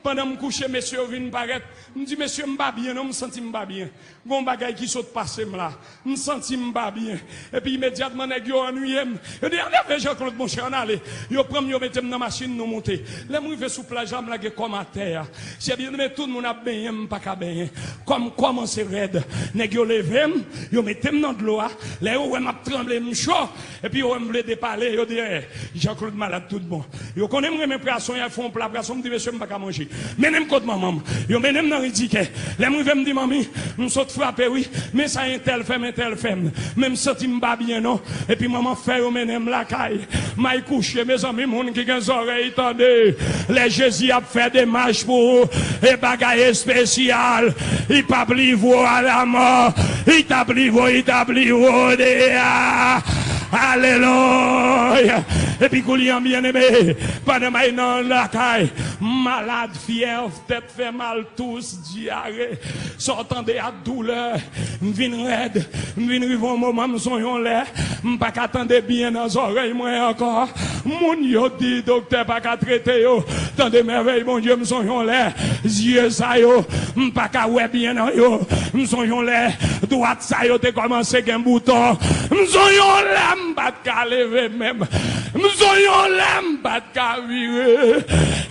Pandan m kouche, mesye yo vin parèt. M di, "Mesye, m pa byen non, m santi m pa byen. Gon bagay ki sot pase m la. M santi m pa byen." Epi imedyatman, nèg yo annuiye m. Yo di, "Ann ale, Jean Claude, monchè, ann ale." Yo pran m, yo mete m nan machin, nou moute. Lè m rive sou plaj la, m lage kò m atè a. Chè byeneme, tout moun ap benyen, m pa ka benyen. Kò m kòmanse rèd. Nèg yo leve m, yo mete m nan dlo a. Lè yo wè m ap tranble, m cho. Epi yo wè m vle depale, yo di, "Eh, Jean Claude malad tout bon." Yo konnen m renmen pwason, y al fè yon pla pwason, m di, "Mesye, m pa ka manje. Mennen m kot manman m." Yo mennen m nan Ridikè. Lè m rive, m di, "Manmi, m sot frape, wi. Men sa entèl fè m, entèl fè m. Men m santi m pa byen, non." Epi manman fè yo mennen m lakay. M al kouche, mezanmi, moun ki gen zòrèy, tande. Lè Jezi ap fè demach pou ou, e bagay espesyal. Li p ap livre w a lamò. Li t ap livre w, li t ap livre w deyò. Alelouya. Epi kounye a, byeneme, pandan m al nan lakay, malad, fyèv, tèt fè mal, tous, dyare. Sa w tande a doulè. M vin rèd. M vin rive yon moman, m sonje yon lè m pa ka tande byen nan zòrèy mwen ankò. Moun yo di doktè pa ka trete yo. Tande mèvèy Bondye, m sonje yon lè zye sa yo, m pa ka wè byen nan yo. M sonje yon lè dwat sa yo te kòmanse gen bouton. M sonje yon lè m pa t ka leve menm. M sonje yon lè m pa t ka vire.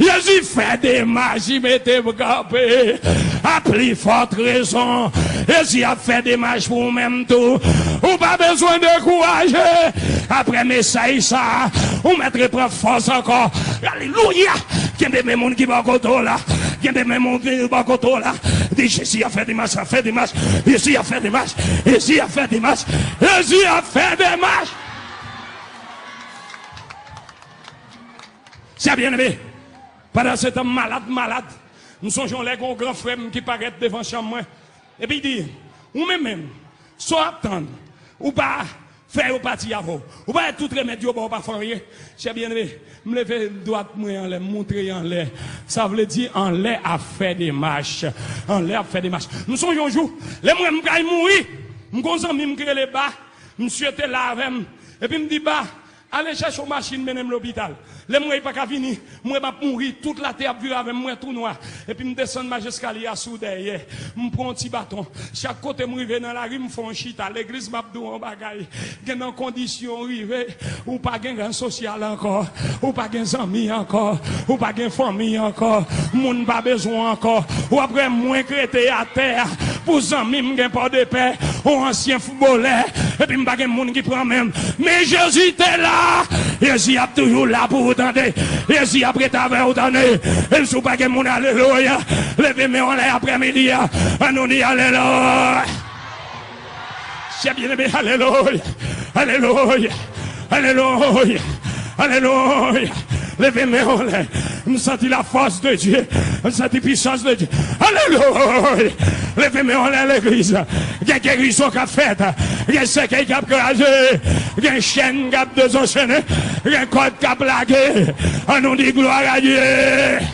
Jezi fè demach, li mete m kanpe. A pli fòt rezon, Jezi ap fè demach pou ou menm tou. Ou pa bezwen dekouraje. Apre mesaj sa, ou mèt reprann fòs ankò. Alelouya! Kenbe men moun ki bò kote w la. Kenbe men moun ki bò kote w la. Di, "Jezi ap fè demach, ap fè demach. Jezi ap fè demach. Jezi ap fè demach. Jezi ap fè demach." Chè byeneme, pandan se tan, m malad, m malad. M sonje yon lè gen yon gran frè m ki parèt devan chanm mwen. Epi l di, "Ou menm menm, sa w ap tann? Ou pa fè yo pati avè w. Ou pa wè tout remèd yo ba w pa fè anyen." Chè byeneme, m leve dwat mwen anlè, m moutre anlè. Sa vle di anlè ap fè demach. Anlè ap fè demach. M sonje yon jou, lè m wè m pral mouri, m gon zanmi m ki rele Ba. Misye te la avè m. Epi m di, "Ba, ale chèche yon machin mennen m lopital." Lè m wè li pa ka vini, m wè m ap mouri, tout latè ap vire avè m, m wè tou nwa. Epi m desann mach eskalye a sou dèyè. M pran yon ti baton. Chak kote m rive nan lari, m fè yon chita. Legliz, m ap di w yon bagay. Gen nan kondisyon w rive, ou pa gen rèl sosyal ankò. Ou pa gen zanmi ankò. Ou pa gen fanmi ankò. Moun pa bezwen w ankò. W ap wè mwen k rete atè a pou zanmi m gen Pòdepè. Yon ansyen foutbolè, epi m pa gen moun ki pran men m. Men Jezi te la. Jezi ap toujou la pou ou, tande. Jezi ap rete avè ou, tande. E si w pa gen moun, alelouya, leve men w anlè aprèmidi a. Ann nou di alelouya. Chè byeneme, alelouya. Alelouya. Alelouya. Alelouya. Leve men w anlè. M santi la force de Dieu. M santi puissance de Dieu. Alelouya. Leve men w anlè, legliz. Gen gerizon k ap fèt. Gen sèkèy k ap kraze. Gen chèn k ap dezanchennen. Gen kòd k ap lage. Ann nou di gloire à Dieu.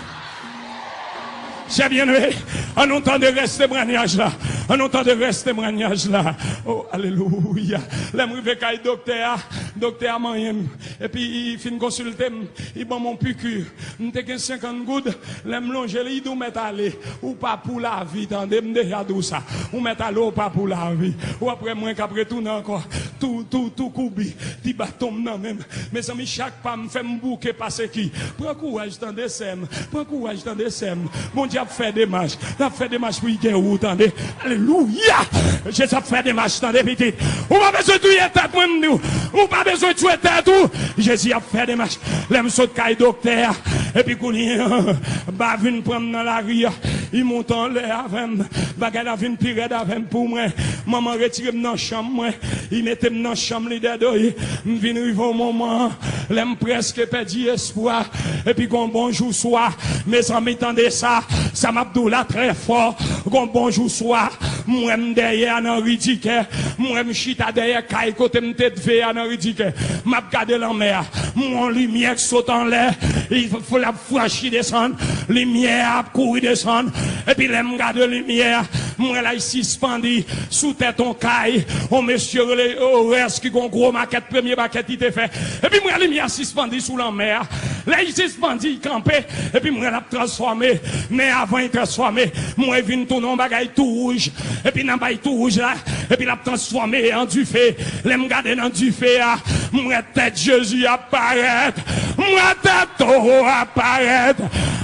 Chè byeneme, ann nou tande rès temwayaj la. Ann nou tande rès temwayaj la. Oh, alelouya. Lè m rive kay doktè a, doktè a manyen m. Epi li fin konsilte m, li ban m yon piki. M te gen senkant goud. Lè m lonje li, li di, "Ou mèt ale. Ou pa pou lavi, tande, m deja di w sa. Ou mèt ale, ou pa pou lavi." W ap wè mwen k ap retounen ankò. Tou, tou, tou koubi. Ti baton m nan men m. Mezanmi, chak pa m fè, m bouke pase ki. Pran kouraj, tande, sè m. Pran kouraj, tande, sè m. Bondye ap fè demach. L ap fè demach pou l gen ou, tande. Alelouya! Jezi ap fè demach, tande, pitit. Ou pa bezwen touye tèt mwen, m di w. Ou pa bezwen touye tèt ou. Jezi ap fè demach. Lè m sot kay doktè a, epi kounye a, Ba vin pran m nan lari a. Li monte anlè avè m. Bagay la vin pi rèd avè m pou mwen. Manman retire m nan chanm mwen. Li mete m nan chanm li dèyè do li. M vin rive yon moman, lè m prèske pèdi espwa. Epi gon bon jou swa, mezanmi, tande sa. Sa m ap di w la trè fò. Gon bon jou swa, m wè m dèyè a nan Ridikè. M wè m chita dèyè kay kote m te leve a nan Ridikè. M ap gade lanmè a. M wè yon limyè k sot anlè. Li f-, l ap franchi desann. Limyè a ap kouri desann. Epi lè m gade limyè a, M wè l al sispandi sou tèt on kay, on mesye rele Orès ki gon gwo makèt, premye makèt li te fè. Epi m wè limyè a sispandi sou lanmè a. Lè l sispandi, l kanpe, epi m wè l ap transfòme. Men avan l transfòme, m wè l vin tounen on bagay tou wouj. Epi nan bay tou wouj la, epi l ap transfòme an dife. Lè m gade nan dife a, m wè tèt Jezi ap parèt. M wè tèt towo ap parèt.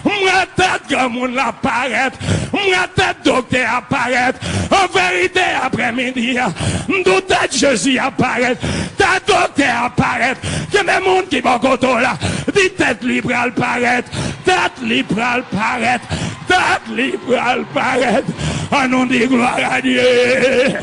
M wè tèt granmoun la parèt. M wè tèt doktè a parèt. An verite, aprèmidi a, m di w tèt Jezi ap parèt. Tèt doktè ap parèt. Kenbe moun ki bò kote w la. Di tèt li pral parèt. Tèt li pral parèt. Tèt li pral parèt. An nou di glwa a Dye.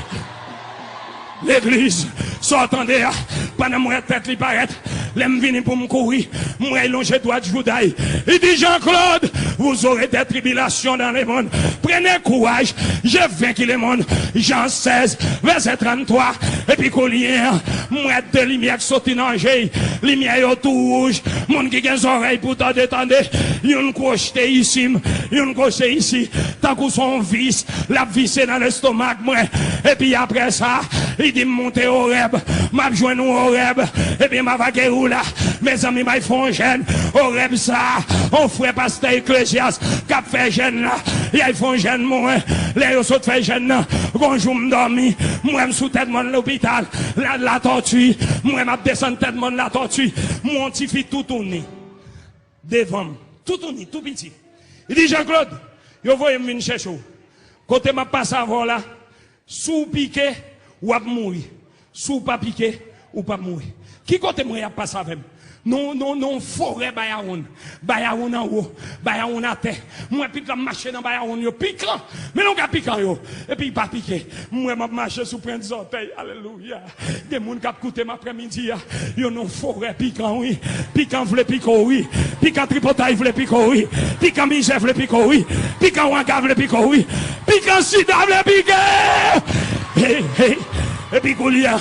Legliz, sa w tande a, pandan m wè tèt li parèt, lè m vini pou m kouri, m wè l lonje dwat jouda l. Li di, Jean-Claude, vous aurez des tribulations dans le monde. Prenez courage, j'ai vaincu le monde. Jan sèz, vèsè tranntwa. Epi kounye a, m wè de limyè k soti nan je l. Limyè yo tou wouj. Moun ki gen zòrèy pou tande, tande. Youn kwochte isi m, youn kwochte isi. Tankou se yon vis, l ap vise nan lestomak mwen. Epi apre sa, li di m monte Orèb. M ap jwenn ou Orèb. Epi m ap akèyi w la. Mezanmi, m al fè yon jèn Orèb sa. On frè pastè Eklezyas k ap fè jèn la. Y al fè yon jèn mwen. Lè yo sot fè jèn nan, gon jou m dòmi. M wè m sou tèt mòn lopital. La, Latòti. M wè m ap desann tèt mòn Latòti. M wè yon tifi toutouni devan m. Toutouni, tou piti. Li di, Jean-Claude, yo voye m vin chèche w. Kote m ap pase avè w la, si w pike, w ap mouri. Si w pa pike, ou p ap mouri. Ki kote m wè y ap pase avè m? Non, non, non, forè Bayawonn. Bayawonn anwo, Bayawonn atè. M wè pitit la ap mache nan Bayawonn yo. Pikan! Men longa pikan yo. Epi l pa pike. M wè m ap mache sou pwent zòtèy. Alelouya. Gen moun k ap koute m aprèmidi a. Yo nan forè pikan, wi. Pikan vle pike w, wi. Pikan tripotay vle pike w, wi. Pikan mizè vle pike w, wi. Pikan wanga vle pike w, wi. Pikan sida vle pike w. Hey, hey. Epi kounye a,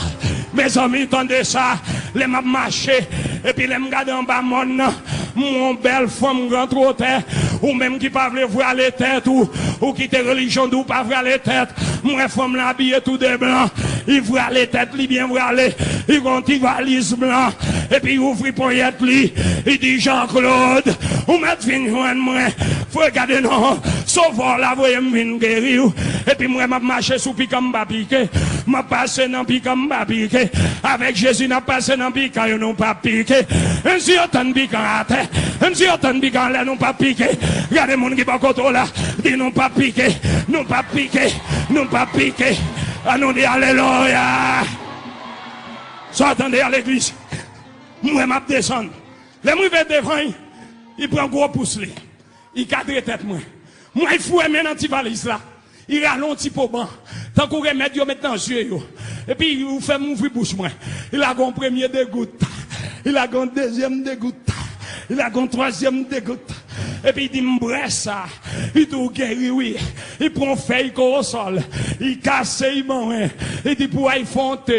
mezanmi, tande sa. Lè m ap mache, epi lè m gade anba mòn nan, m wè yon bèl fanm gran twotè. Ou menm ki pa vle vwale tèt ou, ou kite relijyon di w pa vwale tèt. M wè fanm lan abiye tou de blan. Li vwale tèt li byen vwale. Li gon ti valiz blan. Epi li ouvri ponyèt li. Li di, Jean-Claude, ou mèt vin jwenn mwen. Frè, gade non. Sovè w la voye m vin geri w. Epi m wè m ap mache sou pikan m pa pike. M ap pase nan pikan m pa pike. Avèk Jezi, n ap pase nan pikan yo, nou p ap pike. Menm si yo tann pikan atè, menm si yo tann pikan anlè, nou p ap pike. Gade moun ki bò kote w la, di, nou p ap pike, nou p ap pike, nou p ap pike. An nou di, alelouya. Sa w tande a, legliz? M wè m ap desann. Lè m rive devan l, li pran gwo pous li. Li kadre tèt mwen. M wè l foure men nan ti valiz la. Li rale yon ti poman, tankou remèd yo met nan zye yo. Epi li fè m ouvri bouch mwen. Li lage yon premye degout. Li lage yon dezyèm degout. Li lage yon twazyèm degout. Epi li di m, bwè sa. Li di, ou geri, wi. Li pran yon fèy korosòl. Li kase, li ban mwen. Li di, pou w al fè yon te.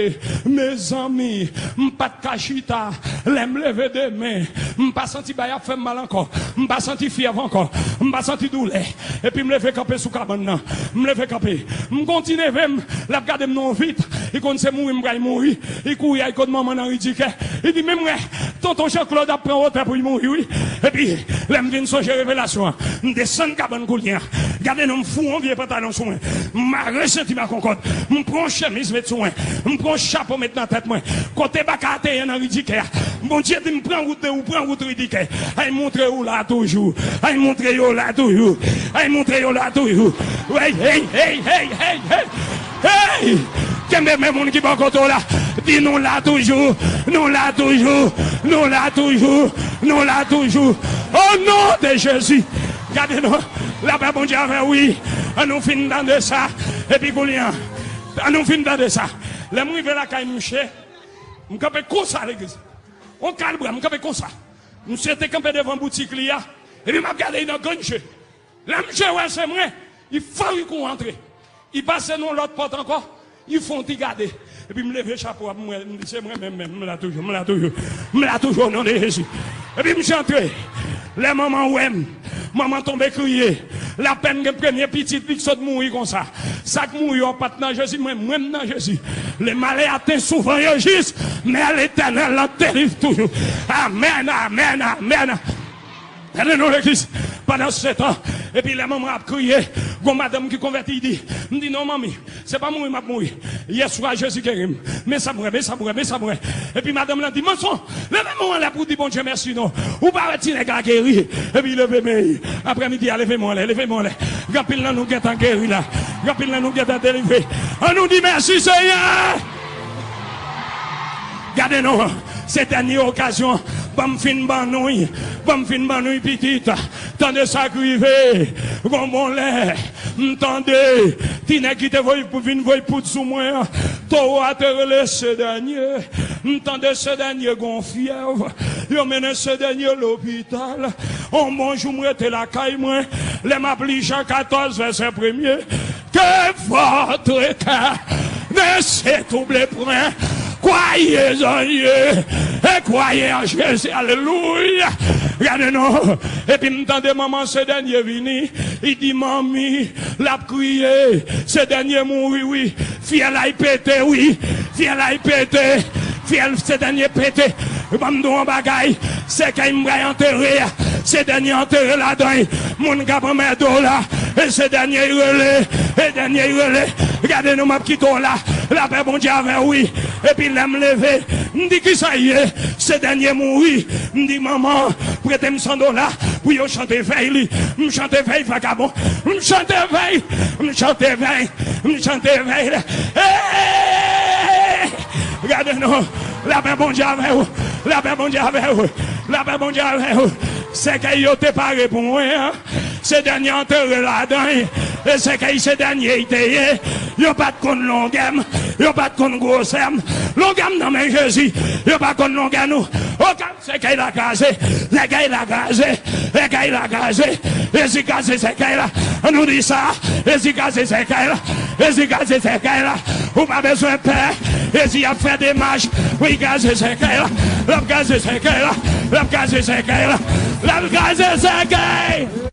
Mezanmi, m pa t ka chita. Lè m leve demen, m pa santi bagay ap fè m mal ankò. M pa santi fyèv ankò. M pa santi doulè. Epi m leve kanpe sou kabann nan. M leve kanpe. M gon ti neve m, l ap gade m nan yon vit. Li konn se mouri m pral mouri. Li kouri al kot manman nan Ridikè. Li di, men m wè tonton Jean-Claude ap pran wotè pou l mouri, wi. Epi, lè m vin sonje revelasyon an, m desann kabann koulye a. Gade non, m foure yon vye pantalon sou mwen. M mare senti m ak yon kòd. M pran yon chemiz met sou mwen. M pran yon chapo met nan tèt mwen. Kote baka a te ye nan Ridikè a, Bondye di m pran wout de ou, pran wout Ridikè. Ay montre ou la toujou. Ay montre yo la toujou. Ay montre yo la toujou. Hey, hey, hey, hey, hey, hey. Hey! Kenbe men moun ki bò kote w la. Di nou la toujou. Nou la toujou. Nou la toujou. Nou la toujou. O non de Jezi. Gade non. Lapè Bondye avè w, wi. An nou fin tande sa. Epi kounye a, an nou fin tande sa. Lè m rive lakay mouche, m kanpe konsa legliz. On kalbra, m kanpe konsa. Misye te kanpe devan boutik li a. Epi m ap gade li nan grenn je. Lè misye wè se mwen, li fè yon kou antre. Li pase nan lòt pòt ankò, li fè yon ti gade. Epi m leve chapo a, m wè, m di, se mwen menm, menm, m la toujou, m la toujou. M la toujou, o non de Jezi. Epi misye antre. Lè manman wè m, manman tonbe kriye. Lapèn gen premye pitit li k sot mouri konsa. Sa k mouri yo pa t nan Jezi, mwen, mwen m nan Jezi. Le malheur atteint souvent le juste, mais l'Éternel l'en délivre toujours. Amèn, amèn, amèn. Gade non legliz. Pandan se tan, epi lè manman ap kriye, gon madanm ki konvèti, li di, m di, non, manmi, se pa mouri m ap mouri. Yèswa, Jezi geri m. Men sa m wè, men sa m wè, men sa m wè. Epi madanm lan di, manson, leve men w anlè pou w di Bondye mèsi non. Ou pa wè ti nèg la geri. Epi leve men l. Aprèmidi a, leve men w anlè, leve men w anlè. Gen anpil nan nou gentan geri la. Gen anpil nan nou gentan delivre. Ann nou di mèsi, Senyè. Gade non, se dènye okazyon. Ban m fin ban nou, ban m fin ban nou pitit. Tande sa k rive. Gon bon lè, m tande ti nèg ki te voye pou vin voye poud sou mwen an. Towo a te rele Sedènye. M tande Sedènye gon fyèv. Yo mennen Sedènye lopital. On bon jou m rete lakay mwen. Lè m ap li Jan katòz vèsè premye. Que votre cœur ne se trouble point. Croyez en Dieu et croyez en Jésus. Alelouya. Gade non. Epi m tande manman Sedènye vini. Li di, manmi, l ap kriye. Sedènye mouri, wi. Fyèl la pete, wi. Fyèl la pete. Fyèl Sedènye pete. Ban m di w yon bagay. Sèkèy m pral antere a, Sedènye antere ladan l. Moun ka pran mèdo la. E Sedènye rele. Sedènye rele. Gade non, m ap kite w la. Lapè Bondye avè w, wi. Epi lè m leve, m di, kisa l ye? Sedènye mouri. M di, manman, prete m san dola pou yo chante vèy li. M chante vèy vakabon. M chante vèy. M chante vèy. M chante vèy. Hey! Gade non. Lapè Bondye avè w. Lapè Bondye avè w. Lapè Bondye avè w. Sèkèy yo te pare pou mwen an. Sedènye antere ladan l. E sèkèy Sedènye l te ye. Yo pa t konn longè m. Yo pa t konn gwosè m. Longè m nan men Jezi. Yo pa konn longè nou. Okan sèkèy la kraze. Sèkèy la kraze. Sèkèy la kraze. Jezi kraze sèkèy la. Ann nou di sa. Jezi kraze sèkèy la. Jezi kraze sèkèy la. Ou pa bezwen pè. Jezi ap fè demach pou l kraze sèkèy la. L ap kraze sèkèy la. L ap kraze sèkèy la. L ap kraze sèkèy.